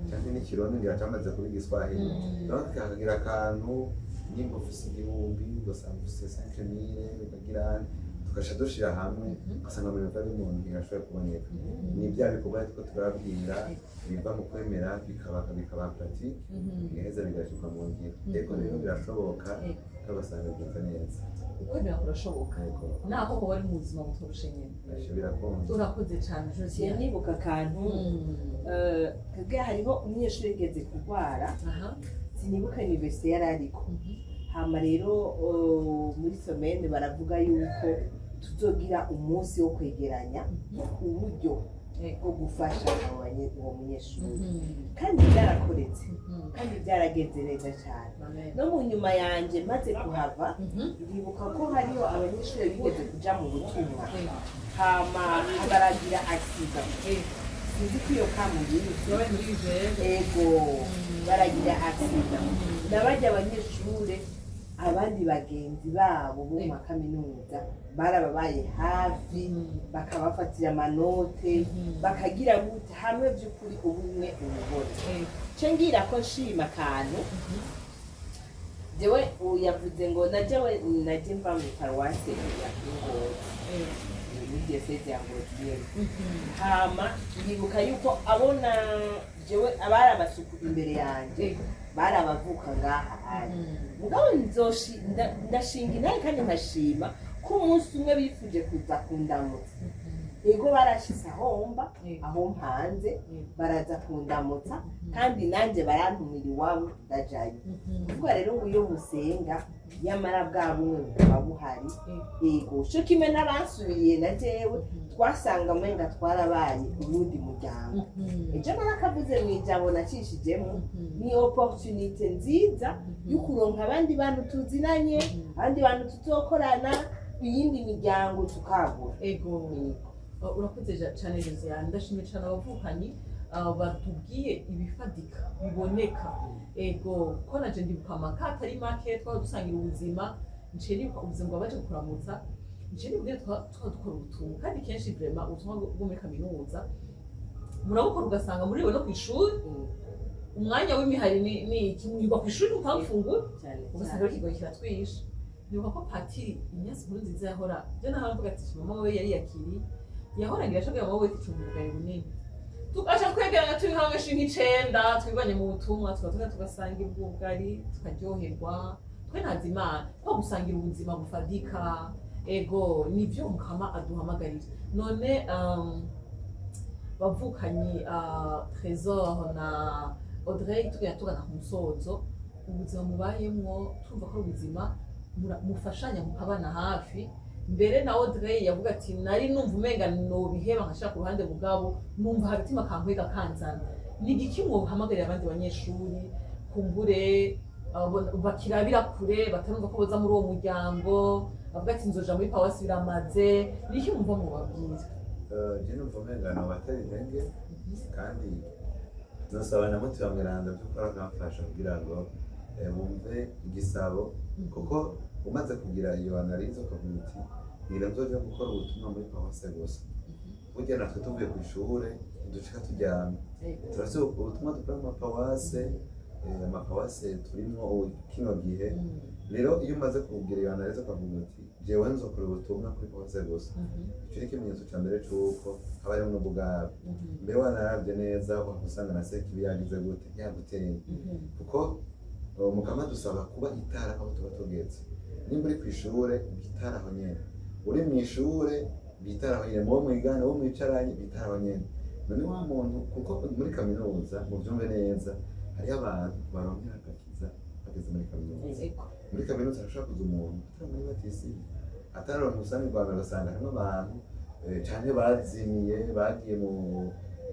cyangwa n'ikirundi, ngira cyamaze kuba igiswahili. Donc kakagira akantu, nimba ufise 1000, ugasanga ufise 5000, ukagira tugaca dushira hamwe, ugasanga minerval y'umuntu irashoboye kuboneka. Ni bya bikorwa two turabwira biva mu kwemera, bikaba pratique, bigaheza bigashirwa mu ngiro. Yego, rero birashoboka kandi ugasanga bigenze neza. Ukwemera kurashoboka. Yego. Naho hoba ari mu buzima butoroshe nyine. Basha birakunda. Urakoze cyane, Josiane. Nibuka akantu, twebwe hariho umunyeshuri yigeze kurwara, sinibuka université yari ariko. Hama rero muri semaine baravuga yuko tuzogira umunsi wo kwegeranya uburyo bwo gufasha uwo munyeshuri, kandi byarakoretse, kandi byaragenze neza cyane. No mu nyuma yanjye maze kuhava, ndibuka ko hariho abanyeshuri bigeze kuja mu butumwa, hama baragira accident. Sinzi ko iyo kamuyizi. Yabaye muri Nigeria. Ego, baragira accident, n'abajya abanyeshure, abandi bagenzi babo bo mu makaminuza barababaye hafi, bakabafatira amanote, bakagira gute hamwe. By'ukuri ubumwe ububona. Ce ngira ko nshima akantu jewe ubu yavuze ngo najewe naje mva mu paruwase ya Ngozi, muri diyoseze ya Ngozi nyene. Hama ndibuka yuko abona jewe abari abasuku imbere yanje bari abavuka ngaha ari mugabo ndashinga intare kandi nkashima ko umunsi umwe bifuje kuza kundamutsa. Ego, barashitse aho mba, aho mpanze, baraza kundamutsa, kandi nanjye barantumira iwabo, ndajayo. Kuvuga rero ngo iyo musenga, yamara bwa bumwe bukaba buhari. Ego, co kimwe n'abansubiriye na jewe, twasanga mwenga twarabaye uwundi muryango. Ejo narakavuze mu ijambo nacishijemo, ni opportunité nziza yo kuronka abandi bantu tuzinanye, abandi bantu tuzokorana, iyindi miryango tukagura. Ego. Urakoze cane Josiane. Ndashimye cane abavukanyi batubwiye ibifatika biboneka. Ego, ko naje ndibuka amaka atari make twaba dusangira ubuzima. Nciye nibuka ubuzima bwabaje kukuramutsa, nciye nibuka ingene twaba dukora ubutumwa, kandi kenshi vraiment ubutumwa bwo muri kaminuza murabukora, ugasanga muriwe no kw'ishuri. Umwanya w'imihari ni iki? Mwigwa kw'ishuri, mutangufungura. Cyane. Ugasanga rero ikigoyi kiratwishe. Nibuka ko patiri Inyasi Nkuru Nziza yahora, byo naho aravuga ati mama we yari yakiri, yahora ngira ashobora mama we ticumba ubugari bunini, tugaca twegeranya turi nk'abenshi nk'icenda, twibanye mu butumwa, tuba tugasangira ubugari, tukaryoherwa. Twe ntazi Imana ko gusangira ubuzima bufadika. Ego, nivyo Mukama aduhamagarira. None bavukanyi, Trésor na Audrey, tugenda tugana ku musozo. Ubuzima mubayemwo, tumva ko ari ubuzima mufashanya, mukabana hafi. Mbere na Audrey yavuga ati nari numva umenga nobiheba nkashira ku ruhande, mugabo numva hagatima kankwega kanzana. Ni igiki mwohamagarira abandi banyeshuri kumbure bakirabira kure, batarumva ko boza muri uwo muryango, bavuga ati nzoja muri paruwasi biramaze? Ni iki mwumva mubabwira? Je numva umenga nobatera intege, kandi nosaba na Mutima Mweranda by'ukuri akamfasha kugira ngo bumve igisabo, kuko umaze kugira iyo analyse ukavuga uti ngira nzoja gukora ubutumwa muri paruwase gusa, burya natwe tuvuye ku ishure ntidushika turyama, turafise ubutumwa dukora mu maparuwase, amaparuwase turimwo ubu kino gihe. Rero iyo umaze kugira iyo analyse ukavuga uti jewe nzokora ubutumwa kuri paruwase gusa, ico ni ikimenyetso ca mbere c'uko haba harimwo n'ubugabo. Mbere wanaravye neza usanga na sekibi yagize gute, yaguteye, kuko Mukama dusaba kuba itara aho tuba tugeze. Nimba uri kw'ishure, bitara aho nyene. Uri mw'ishure, bitara aho nyene. Muwo mwigana, uwo mwicaranye, bitara aho nyene. None wa muntu, kuko muri kaminuza, muvyumve neza, hariho abantu baronkera agakiza bageze muri kaminuza. Muri kaminuza harashobora kuza umuntu atari muri batisimu, atararonka ubusami bwa mbere, ugasanga harimo abantu canke bazimiye, bagiye mu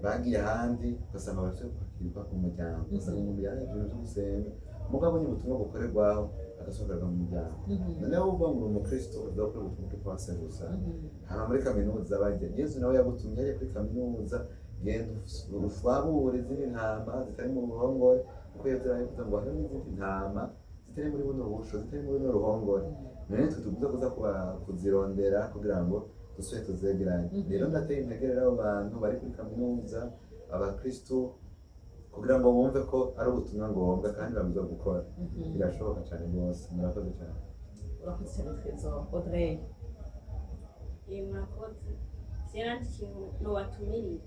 bagiye ahandi, ugasanga barasubiye kwakirwa mu muryango, ugasanga umuntu yaravye ibintu vyo gusenga, mugabo abonye ubutumwa bukorerwaho agasohokerwa mu muryango. Noneho uvuga ngo uri umukristo uza gukora ubutumwa kuri paruwase gusa, hama muri kaminuza bajya, Yezu nawe yagutumye hariya kuri kaminuza, genda ufabure izindi ntama zitari mu ruhongore, kuko Yezu yaravuze ngo hariho n'izindi ntama zitari muri buno busho, zitari muri buno ruhongore. None twe tubuze kuza kuzirondera kugira ngo dusubire tuzegeranye. Rero ndateye intege rero abo bantu bari kuri kaminuza, abakristo, kugira ngo bumve ko ari ubutumwa ngombwa kandi babwirizwa gukora. Birashoboka cyane rwose. Murakoze cyane. Urakoze cyane Trésor. Audrey? Murakoze. Sinandi ikintu nobatumirira,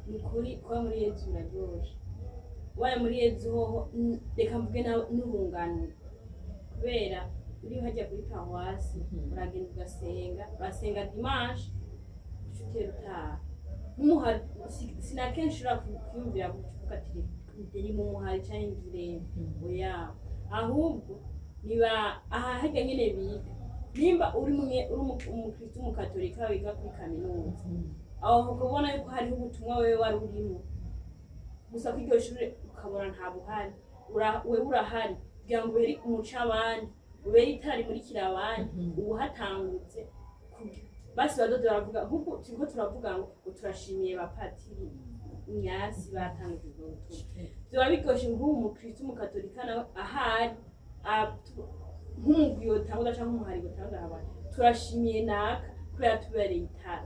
ni ukuri kuba muri Yezu biraryoshe. Ubaye muri Yezu hoho, reka mvuge n'urunganwe, kubera uri hajya kuri paruwasi, uragenda ugasenga, urasenga dimanche, uca utera utaha. N'umuhari sina kenshi ushobora kwiyumvira kuvuga ati ndiri mu muhari canke ngirente. Oya, ahubwo niba aha harya nyene biga, nimba uri mumwe uri umukristo, umukatolika wiga kuri kaminuza, aho ukabona yuko hariho ubutumwa wewe wari urimo gusa ko iryo shure ukabona nta buhari, wewe urahari kugira ngo ubere umuco abandi, ubere itara rimurikira abandi. Ubu hatangutse basi badodo baravuga nk'uko turiko turavuga ngo turashimiye bapatiri Nyasi batanguje ubwo butumwa. Vyoba biryoshe nk'ubu umukristo umukatolika nawe ahari nk'umugwi yotangura canke umuhari wotangura abantu, turashimiye naka kubera tubereye itara.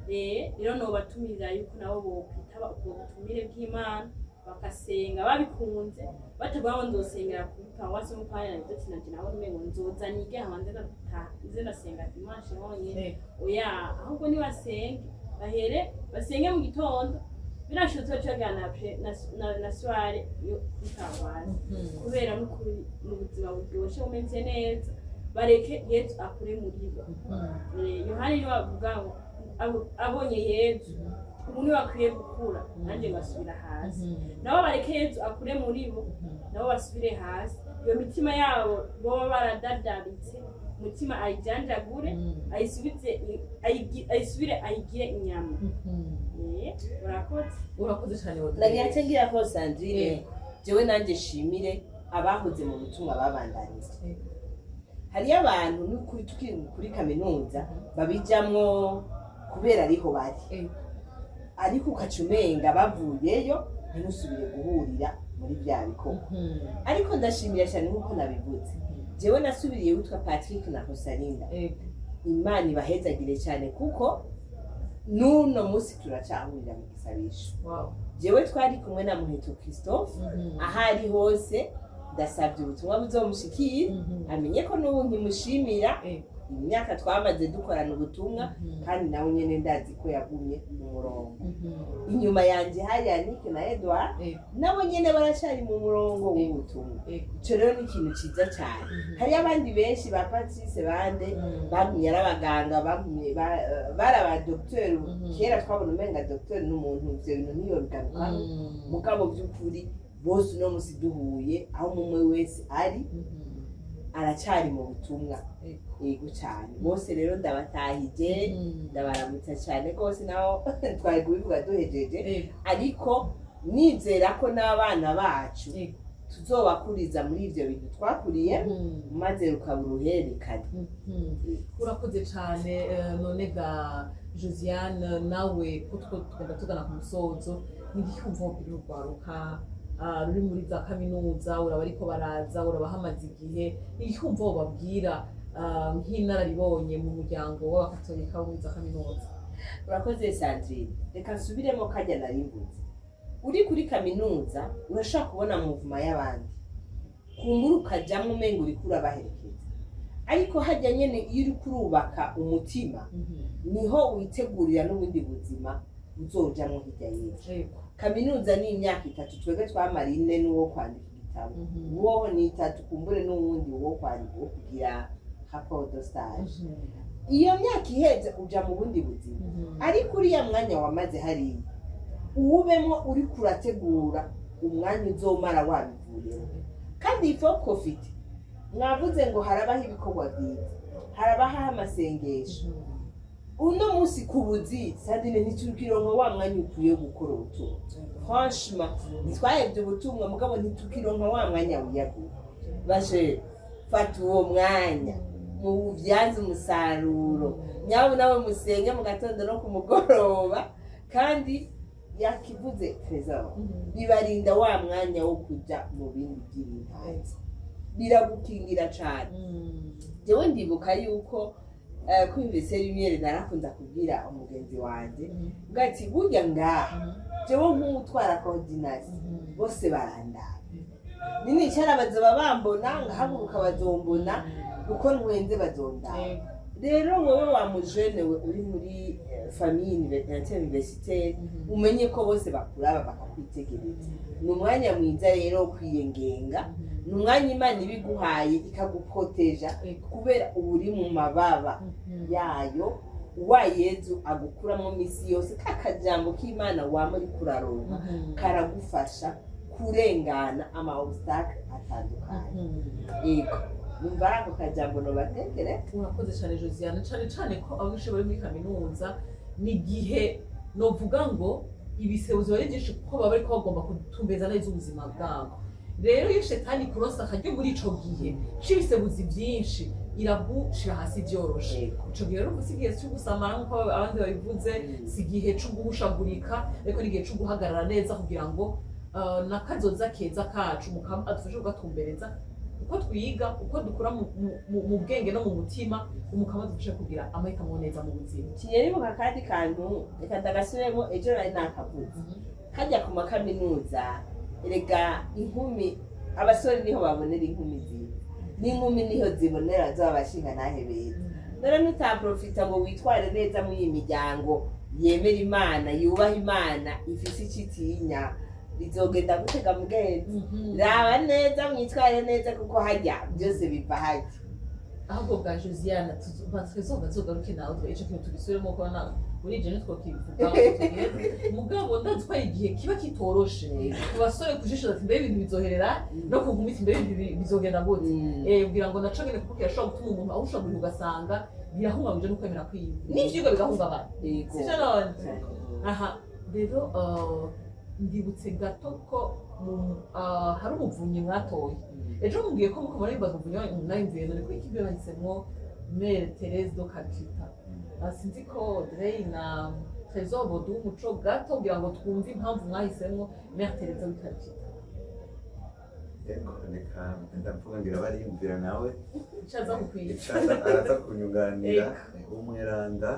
Rero nobatumirira yuko nabo bokwitaba ubwo butumire bw'Imana, bagasenga babikunze, batavuga ngo nzosengera kuri paruwasi y'umupani navuze ati nanje nawe umengo nzoza nige hama nze ndataha, nze ndasenga dimanche honyene. Oya, ahubwo nibasenge, bahere basenge mu gitondo, birashobotse baca na na soirée yo kuri paruwasi, kubera n'ukuri mu buzima buryoshe bumeze neza. Bareke Yesu akure muri bo. Yohani niwe avuga ngo Abonye Yezu, ubu niwe akwiye gukura, nanjye ngasubira hasi. Nabo bareke Yezu akure muri bo, nabo basubire hasi. Iyo mitima yabo boba baradadaritse, umutima ayijanjagure, ayisubize, ayisubire ayigire inyama. Urakoze. Urakoze cyane, Audrey. Nagira nce ngira ko Sandrine, jewe nanjye shimire abahoze mu butumwa babandanije. Hariyo abantu n'ukuri tukiri kuri kaminuza babijamwo kubera ariho bari, ariko ukaca umenga bavuyeyo ntimusubire guhurira muri bya bikorwa. Ariko ndashimira cyane, nk'uko nabivuze, jewe nasubiriye witwa Patrick na Rosalinda. Imana ibahezagire cyane, kuko n'uno munsi turacahurira mu gisabisho. Jewe twari kumwe na Muheto Christophe. Aho ari hose ndasabye ubutumwa buzomushikira, amenye ko n'ubu nkimushimira imyaka twamaze dukorana ubutumwa. Kandi nawe nyene ndazi ko yagumye mu murongo. Inyuma yanje hari Yannick na Edouard, nabo nyene baracari mu murongo w'ubutumwa. Ico rero ni ikintu ciza cyane. Hariyo abandi benshi, ba Patrice, bande, bagumye ari abaganga, bagumye bari abadokiteri. Kera twabona umenga dogiteri n'umuntu ivyo bintu ntiyobigarukaho, mugabo by'ukuri bose uno musi duhuye, aho umwe wese ari, aracari mu butumwa. Yego cyane, bose rero ndabatahije, ndabaramutsa cyane rwose. Naho twari kubivuga duhejeje, ariko nizera ko n'abana bacu tuzobakuriza muri ivyo bintu twakuriye, maze rukaba uruhererekane. Urakoze cyane. None ga Josiane, nawe ko two tugenda tugana ku musozo, ni igiki wumva wobwira urwaruka ruri muri za kaminuza? Uraba ariko baraza, urabahamaze igihe, ni igiki wumva wobabwira nk'inararibonye mu muryango w'abakatolika wo muri za kaminuza? Urakoze, Sandrine. Reka nsubiremo kajya narimbuze. Uri kuri kaminuza urashobora kubona mouvement y'abandi, kumbura ukajamwo umenga uriko urabaherekeza, ariko hajya nyene iyo uriko urubaka umutima, niho witegurira n'ubundi buzima uzojamwo hirya y'ejo. Kaminuza ni imyaka 3, twebwe twamara 4 n'uwo kwandika igitabo. Wowe ni 3, kumbure n'uwundi wo kwandika, wo kugira rapport de stage. Iyo myaka iheze uja mu bundi buzima, ariko uriya mwanya wamaze hariya uwubemo uriko urategura umwanya uzomara wabivuyemo. Kandi il faut profiter. Mwavuze ngo harabaho ibikorwa byiza, harabaho amasengesho. Uno munsi ku buzi, Sandrine, ntitukironka wa mwanya ukwiye gukora ubutumwa. Franchement, ntitwahevye ubutumwa, mugabo ntitukironka wa mwanya wiyaguye. Bashe fata uwo mwanya muwubyaze umusaruro nyabo, nawe musenge mu gatondo no ku mugoroba. Kandi yakivuze Trésor, bibarinda wa mwanya wo kuja mu bindi by'ibintazi, biragukingira cane. Jewe ndibuka yuko kuri Université Lumière narakunda kubwira umugenzi wanje ngo ati burya ngaha jewe nk'utwara coordination, bose barandaba, ninicara bazoba bambona, ngahaguruka bazombona, uko ntwenze bazondaba. Rero wowe wa mujene we uri muri famille universitaire, umenye ko bose bakuraba, bakakwitegereza. Ni umwanya mwiza rero wo kwiyengenga, ni umwanya Imana ibiguhaye ikaguproteja, kubera uba uri mu mababa yayo. Wa Yezu agukuramo misi yose, ka kajambo k'Imana wama uriko uraronka karagufasha kurengana ama obstacle atandukanye. Yego, numva ari ako kajambo nobatekere. Urakoze cyane, Josiane, cyane cyane ko abanyeshuri bari muri kaminuza ni igihe novuga ngo ibisebuzo ari byinshi, kuko baba bariko bagomba gutumbeza neza ubuzima bwabo. Rero iyo shetani kuronsa akaryo muri ico gihe c'ibisebuzi byinshi, iragushira hasi vyoroshe. Ico gihe rero si igihe cyo gusamara nk'uko abandi babivuze, si igihe co guhushagurika, ariko ni igihe co guhagarara neza kugira ngo n'akazoza keza kacu mukama adufashe kugatumbereza. Uko twiga, uko dukura mu bwenge no mu mutima, umukama adufashe kugira amahitamo neza mu buzima. Kinyeribuka kandi kantu, reka ndagasubiremo, ejo nari nakavuze. Hajya ku makaminuza erega inkumi, abasore niho babonera inkumi nziza, n'inkumi niho zibonera z'abashinga ntahe beza. None nutaprofita ngo witware neza muri iyi miryango yemera Imana, yubaha Imana, ifise icyo itinya, bizogenda gutega mugenzi? Raba neza, mwitware neza, kuko hajya byose biva hajya. Ahubwo bwa Josiane, tuzonga tugaruke nawe ico kintu tugisubiremo, ko Burije ntitwokivuga ngo tugiheze, mugabo ndazi ko ari igihe kiba kitoroshe ku basore kujishoza ati: "Mbe ibintu bizoherera no kuguma iti mbe ibintu bizogenda gute?" Kugira ngo naco nyene, kuko kirashobora gutuma umuntu awushobora guhiga, ugasanga birahungabije n'ukwemera kwiwe n'ivyigwa bigahungabana. Sivyo none? Aha rero ndibutse gato ko hari umuvunyi mwatoye ejo, mubwiye ko muko murabimbaza umuvunyi wanyu, nayumviye none ko ikigo bahisemwo Mère Thérèse de Calcutta. Sinzi ko Audrey na Trésor boduha umuco gato kugira ngo twumve impamvu mwahisemwo Mère Thérèse de Calcutta. Yego, reka ndavuga, ngira bariyumvira nawe. Icaza kukwica. Icaza araza kunyunganira. Umweranda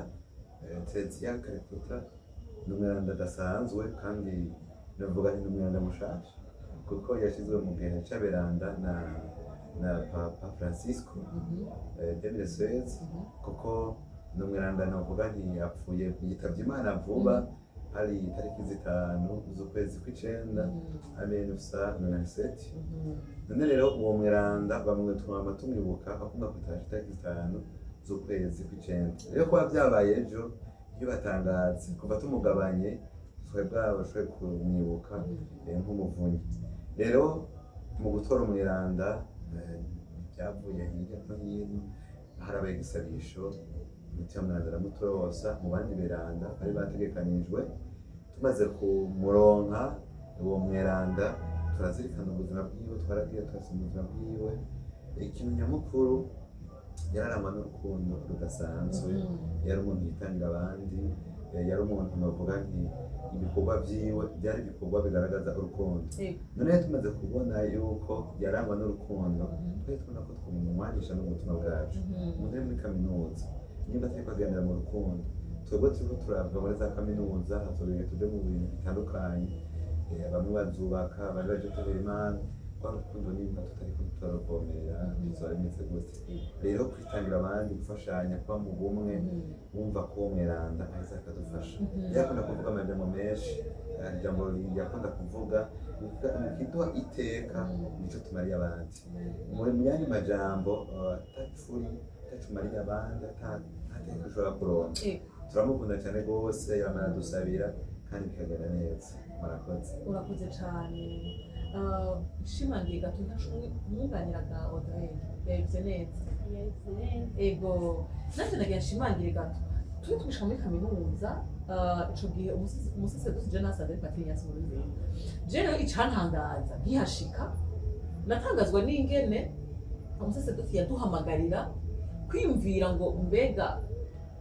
Tereziya Calcutta ni umweranda adasanzwe, kandi navuga nti ni umweranda mushasha, kuko yashyizwe mu gihe c'aberanda na Papa Francisco 2016, kuko ni umweranda navuga nti yapfuye, yitavye Imana vuba, hari itariki 5 z'ukwezi kw'icenda 1997. None rero uwo mweranda bamwe twama tumwibuka, akunda kutasha itariki 5 z'ukwezi kw'icenda. Rero kuba vyabaye ejo ntibatangaze, kuva tumugabanye twari bwabashoboye kumwibuka nk'umuvunyi. Rero mu gutora umweranda byavuye hirya no hino, harabaye igisabisho, umutima mweranda aramutosa mu bandi beranda bari bategekanijwe. Tumaze kumuronka uwo mweranda, turazirikana ubuzima bwiwe, twaragiye turasoma ubuzima bwiwe. Ikintu nyamukuru, yararangwa n'urukundo rudasanzwe, yari umuntu yitangira abandi, yari umuntu navuga nti ibikorwa vyiwe byari ibikorwa bigaragaza urukundo. None tumaze kubona yuko yarangwa n'urukundo, twari tubona ko twumumwanisha n'ubutumwa bwacu. Umuntu uri muri kaminuza nimba atariko agendera mu rukundo, twebwe turiko turava muri za kaminuza, hazobera tuje mu bintu bitandukanye, bamwe bazubaka, abandi baje tubera Imana rwa rukundo, nimba tutariko turaruvomerera bizoba bimeze gute? Rero kwitangira abandi, gufashanya, kuba mu bumwe, wumva ko uwo mweranda aheza akadufasha. Yakunda kuvuga amajambo menshi, ijambo yakunda kuvuga kiduha iteka nico tumariye abandi. Mu yandi majambo, atacuri atacumariye abandi, nta teka ushobora kuronka. Turamukunda cyane rwose, yamara dusabira kandi bikagenda neza. Murakoze. Urakoze cyane. Nshimangiye gato, ntacu mwunganiraga Audrey yabivuze neza. Yabivuze neza. Ego, natwe nagira nshimangire gato, turi tubishika muri kaminuza, ico gihe umusaseredoti je nasanze ari Patiri Ignace Nkurunziza. Je rero icantangaza nkihashika, natangazwa n'ingene umusaseredoti yaduhamagarira kwiyumvira ngo mbega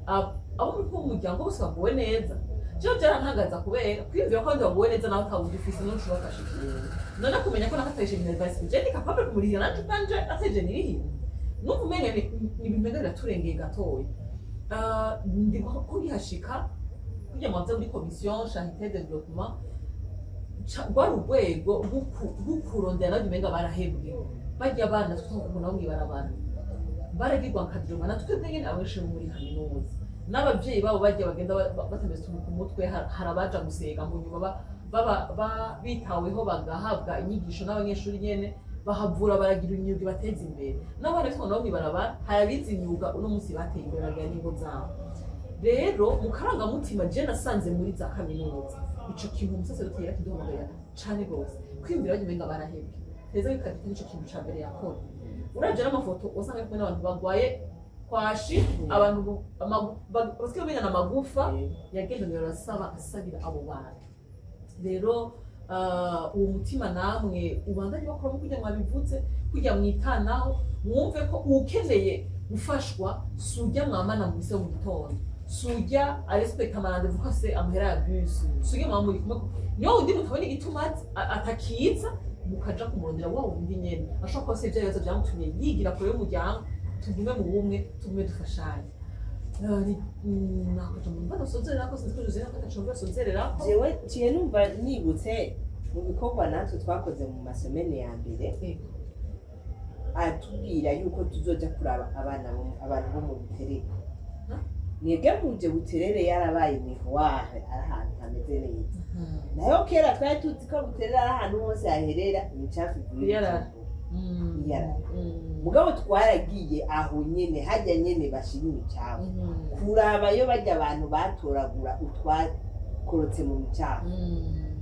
abo muri uwo muryango bose baguwe neza. Jewe byarantangaza kubera kwiyumvira ko abandi baguwe neza, nawe atawundi ufise n'ushobora kashika. None kumenya ko nakataje minerval, je ndi capable kumurihira nanje ubwanje ataje nirihira, numva umenga ni ibintu umenga biraturengeye gatoya. Ndi ko nkihashika kugira ngo mve muri commission charité développement, rwari urwego rw'ukurondera nabyo umenga barahebwe, barya abana twakubona bo mw'ibarabara baragirwa nkadroma, na twebwe nyene abanyeshuri bo muri kaminuza n'abavyeyi babo barya bagenda batameze utuntu ku mutwe. Hari abaja gusenga mu nyuma baba bitaweho, bagahabwa inyigisho n'abanyeshuri nyene, bahavura baragira imyuga ibateza imbere. N'abana bitwa nabo mw'ibarabara, hari abize imyuga uno munsi bateye imbere, baragira n'ingo zabo. Rero mu karangamutima je nasanze muri za kaminuza, ico kintu umusaseredoti yarakiduhamagarira cane gose, kwiyumvira barya umenga barahebwe. Tereza w'Ikagita nico kintu ca mbere yakora. Uravye n'amafoto, wasanga ari kumwe n'abantu bagwaye kwashi, abantu basigaye bamenyana amagufa, yagenda arasaba, asabira abo bantu. Rero uwo mutima namwe ubandanye bakuramo kugira ngo mwabivuze, kugira mwitanaho, mwumve ko ukeneye gufashwa sujya mwamana mu mise mu gitondo, sujya arespekta ama rendez-vous ko afise amahera ya bus, sujya mwama muri kumwe, niyo wundi mutabona igituma atakiza, mukaja kumurondera wa wundi nyene ashobora kuba afise ivyo bibazo vyamutumye yigira kure y'umuryango. Tugume mu bumwe, tugume dufashanye. Nakuja mu mbano sozerera ko sinzi ko Josine ko atacumva sozerera ko. Jewe ciye numva nibutse mu bikorwa natwe twakoze mu ma semaines ya mbere, atubwira yuko tuzoja kuraba abana abantu bo mu Buterere. Mwebwe muje Buterere yarabaye miroir, ari ahantu hameze neza, nayo kera twari tuzi ko Buterere ari ahantu hose haherera imicafu ivuye. Yarara. Bujumbura. Iyarara. Mugabo twaragiye aho nyene, hajya nyene bashira imicafu, kurabayo bajya abantu batoragura utwakorotse mu micafu.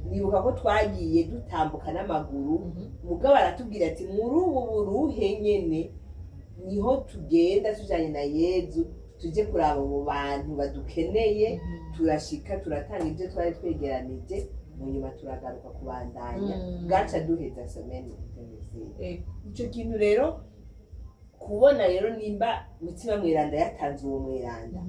Nibuka ko twagiye dutambuka n'amaguru, mugabo aratubwira ati muri ubu buruhe nyene niho tugenda tujanye na Yezu, tuje kuraba abo bantu badukeneye. Turashika, turatanga ibyo twari twegeranije, mu nyuma turagaruka kubandanya. Bwaca duheza semaine interuniversitaire. Ico kintu rero, kubona rero nimba Mutima Mweranda yatanze uwo mweranda,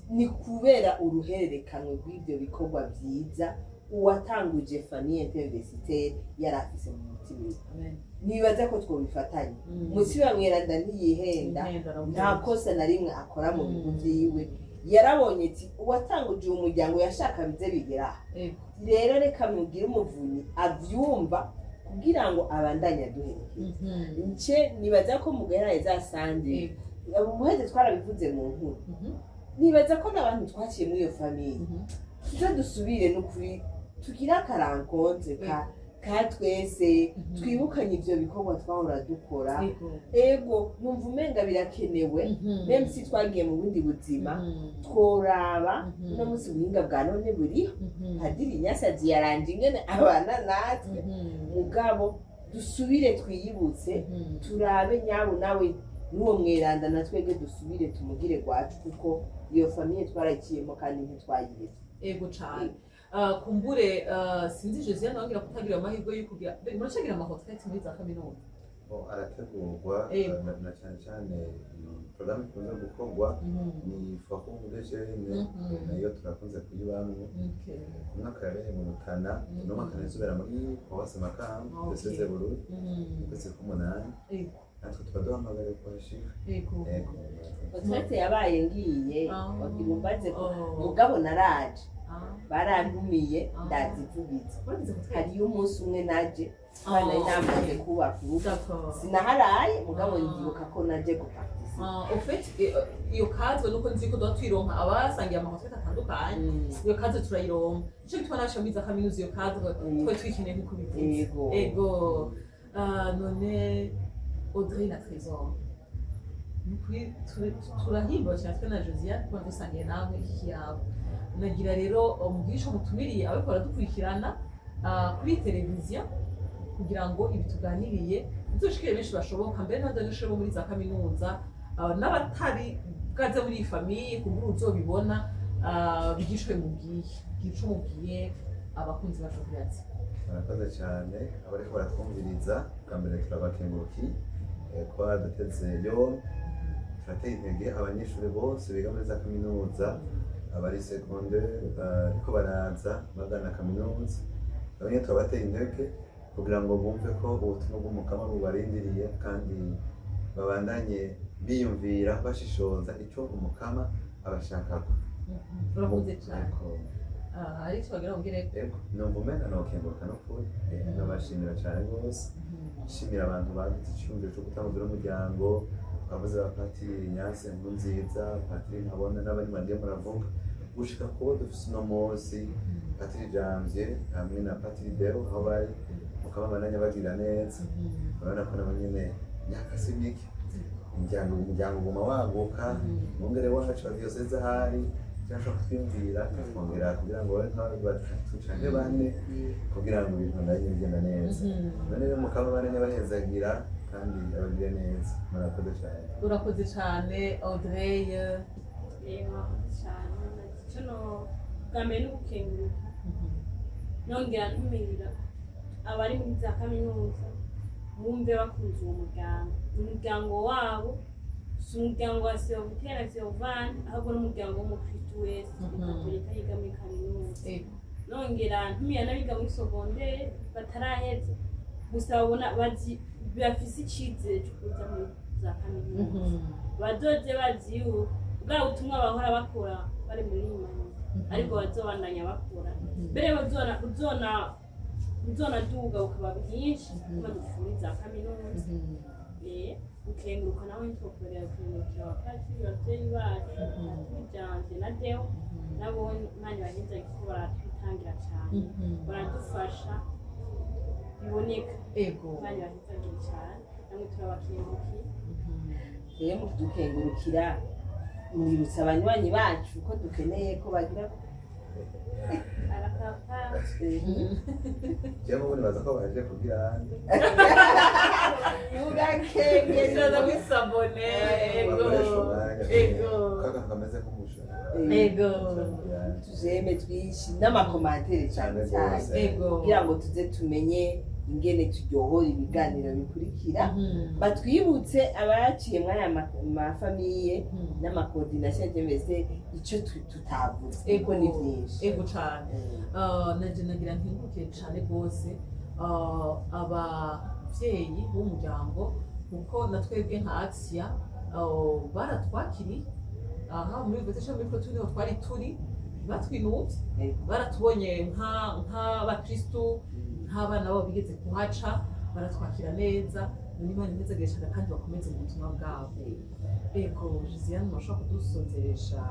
ni kubera uruhererekanwe rw'ibyo bikorwa byiza uwatanguje famille interuniversitaire yari afise mu mutima wiwe. Nibaza ko twobifatanya. Mutima Mweranda ntiyihenda, nta kosa na rimwe akora mu bintu vyiwe. Yarabonye ati uwatanguje uwo muryango yashaka bize bigera aha, rero reka mugire umuvunyi avyumva kugira ngo abandanye aduherekeza. Nce nibaza ko mugera za sande umuheze, twarabivuze mu nkuru. Nibaza ko n'abantu twaciye muri iyo famille tuze dusubire n'ukuri, tugire aka rencontre ka twese, twibukanye ivyo bikorwa twahora dukora. Ego, numva umenga birakenewe, même si twagiye mu bundi buzima, tworaba. Uno munsi ubuhinga bwa none buriho, Padiri Nyasazi yaranje ingene abana natwe, mugabo dusubire twiyibutse, turabe nyabu nawe n'uwo mweranda, na twebwe dusubire tumugire gwacu, kuko iyo famille twarayiciyemo kandi ntitwayihevye. Ego cane. Kumbure sinzi Josiane wongera kutagira amahirwe yo kugira, muracagira ama retraite muri za kaminuza? Bon, arategurwa. Na cyane cyane porogaramu ikunze gukorwa ni forum de jeunes, nayo turakunze kuyibamwo. Ku mwaka yabereye mu Rutana, uno mwaka nayo izobera muri Paroisse Makamba, Diocèse Bururi, mu kwezi k'umunani. Natwe tuba duhamagariwe kuhashika. Ego. Retraite yabaye ngiye. Wagira umbaze ko mugabo naraje, barantumiye, ndazivugiza. Waragize retraite? Hariyo umunsi umwe naje kandi nari namaze kubaka urugo. Sinaharaye, mugabo ndibuka ko naje guparticipa. Au fait, iyo cadre nuko nzi ko duba tuyironka abasangiye ama retraite atandukanye, iyo cadre turayironka, nico gituma naje muri za kaminuza iyo cadre twari tuyikeneye nkuko bivuze. Ego. Ego. None Audrey na Trésor, nukuri turahimbawe cyane twe na Josiane kuba dusangiye namwe iki kiyago. Nagira rero mugire ico mutumiriye abariko baradukurikirana kuri televiziyo, kugira ngo ibi tuganiriye bizoshikire benshi bashoboka, mbere n'abanyeshuri bo muri za kaminuza, n'abatari bwaze muri iyi famille, kumbura uzobibona, bigishwe mubwiye, gira ico mubwiye abakunzi bacu kuri ati. Murakoze cyane abariko baratwumviriza. Bwa mbere turabakenguruki kuba duteze yombi. Turateye intege abanyeshuri bose biga muri za kaminuza, abari secondaire bariko baraza bagana kaminuza, nabo nyene turabateye intege kugira ngo bumve ko ubutumwa bw'Umukama bubarindiriye, kandi babandanye biyumvira, bashishoza icyo Umukama abashakako. Urakoze cyane. Ego. Hari icyo wagira ngo Ego, numva umenga nokenguruka n'ukuri. Nabashimira cyane rwose, nshimira abantu bagize icyumviro cyo gutanguza umuryango, bavuze ba Patiri Nyanse Nkurunziza, Patiri Ntabona n'abandi mwagiye muravuga, gushika kubo dufise uno munsi, Patiri Janvier hamwe na Patiri Deo, aho bari mukaba bandanya bagira neza. Urabona ko nabo nyene imyaka si mike, umuryango uguma waguka. Umwungere wacu wa diyoseze ahari cyashobora kutwiyumvira tukongera kugira ngo babe nk'abandi batatu canke bane, kugira ngo ibintu bibandanye bigenda neza. None rero mukaba bandanya bahezagira kandi abagire neza. Murakoze cyane. Urakoze cyane, Audrey. Murakoze cyane. Icyo no bwa mbere ni ugukenguruka, nongera ntumirira abari muri za kaminuza bumve bakunze uwo muryango. Ni umuryango wabo, si umuryango wa Sylvie na Sylvane, ahubwo ni umuryango w'umukristu wese ukatolika yiga muri kaminuza. Nongera ntumira n'abiga muri secondaire bataraheza, gusa babona bazi bafise icizere cyo kuza muri za kaminuza, bazoze bazi yuko bwa butumwa bahora bakora bari muri iyi ariko bazobandanya bakora, mbere bazona uzona uzonaduga bukaba bwinshi bamaze muri za kaminuza. Ukenguruka nawe ntitwokorera gukengurukira abapatiri, abavyeyi bacu, Patiri na Deo, nabo Imana ibaheza kuko baratwitangira cane, baradufasha. biboneka. Ego. Imana ibahezagire cyane, namwe turabakengurukiye. Rero mu kudukengurukira, mwibutsa abanywanyi bacu ko dukeneye ko bagira Arakapa. Jewe mubu nibaza ko baje kugira Mugakengera. Kwisabone. Ego. Bakoresha umwanya. Ego. Kaka kameze nk'umusho. Ego. Tujeme twinshi n'amacommentaires cyane Cyane cyane rwose. Ego. kugira ngo tuze tumenye ingene turyohora ibiganiro bikurikira. Batwibutse abaciye muri aya mafamilles n'amacoordinations mbese icyo tutavuze, kuko ni byinshi. Ego cane. Nanje nagira nkengurukiye cane rwose abavyeyi b'umuryango, kuko na twebwe nka Axia baratwakiriye aha muri Université muri Plateau, niho twari turi, batwinuvye. Baratubonye nk'abakristu, nk'abana babo bigeze kuhaca, baratwakira neza. None Imana imeze cyane kandi bakomeze mu butumwa bwabo. Ego, Josiane, murashobora kudusonzeresha?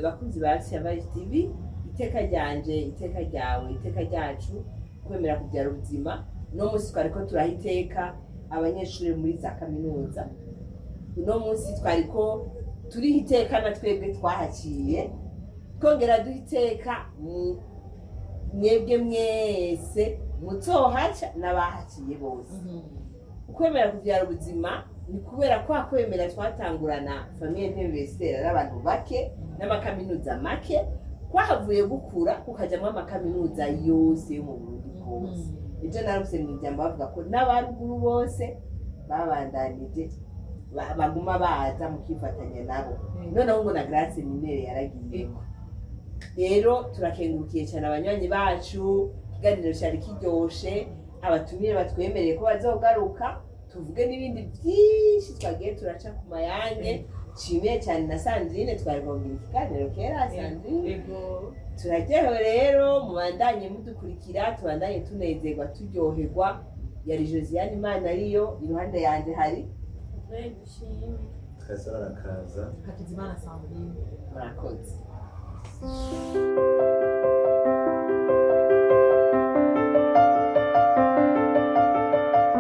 Bakunzi ba Axia Vibes TV, iteka ryanje, iteka ryawe, iteka ryacu, kwemera kubyara ubuzima. Uno munsi twariko turaha iteka abanyeshuri muri za kaminuza. Uno munsi twariko turiha iteka na twebwe twahaciye, twongera duha iteka mwebwe mwese muzohaca n'abahaciye bose. Ukwemera kubyara ubuzima ni kubera kwa kwemera twatangurana famille universitaire ari abantu bake n'amakaminuza make, kwahavuye gukura kukajyamo amakaminuza yose yo mu Burundi bwose. Ibyo naruse mu ijambo bavuga ko n'abaruguru bose babandanije baguma baza mukifatanya nabo. Noneho ngo na grâce mineure yaragiye. Rero turakengurukiye cyane abanywanyi bacu, ikiganiro cyari kiryoshe. Abatumire batwemereye ko bazogaruka tuvuge n'ibindi byinshi twagiye turaca ku mayange. Nshimiye cyane na Sandrine, twari kugira ikiganiro kera, Sandrine. Ego. Turaryohewe rero, mubandanye mudukurikira, tubandanye tunezerwa, turyoherwa. Yari Josiane Imana, ariyo iruhande yanjye hari Dushime. Trésor arakaza. Hakizimana Sandrine. Murakoze.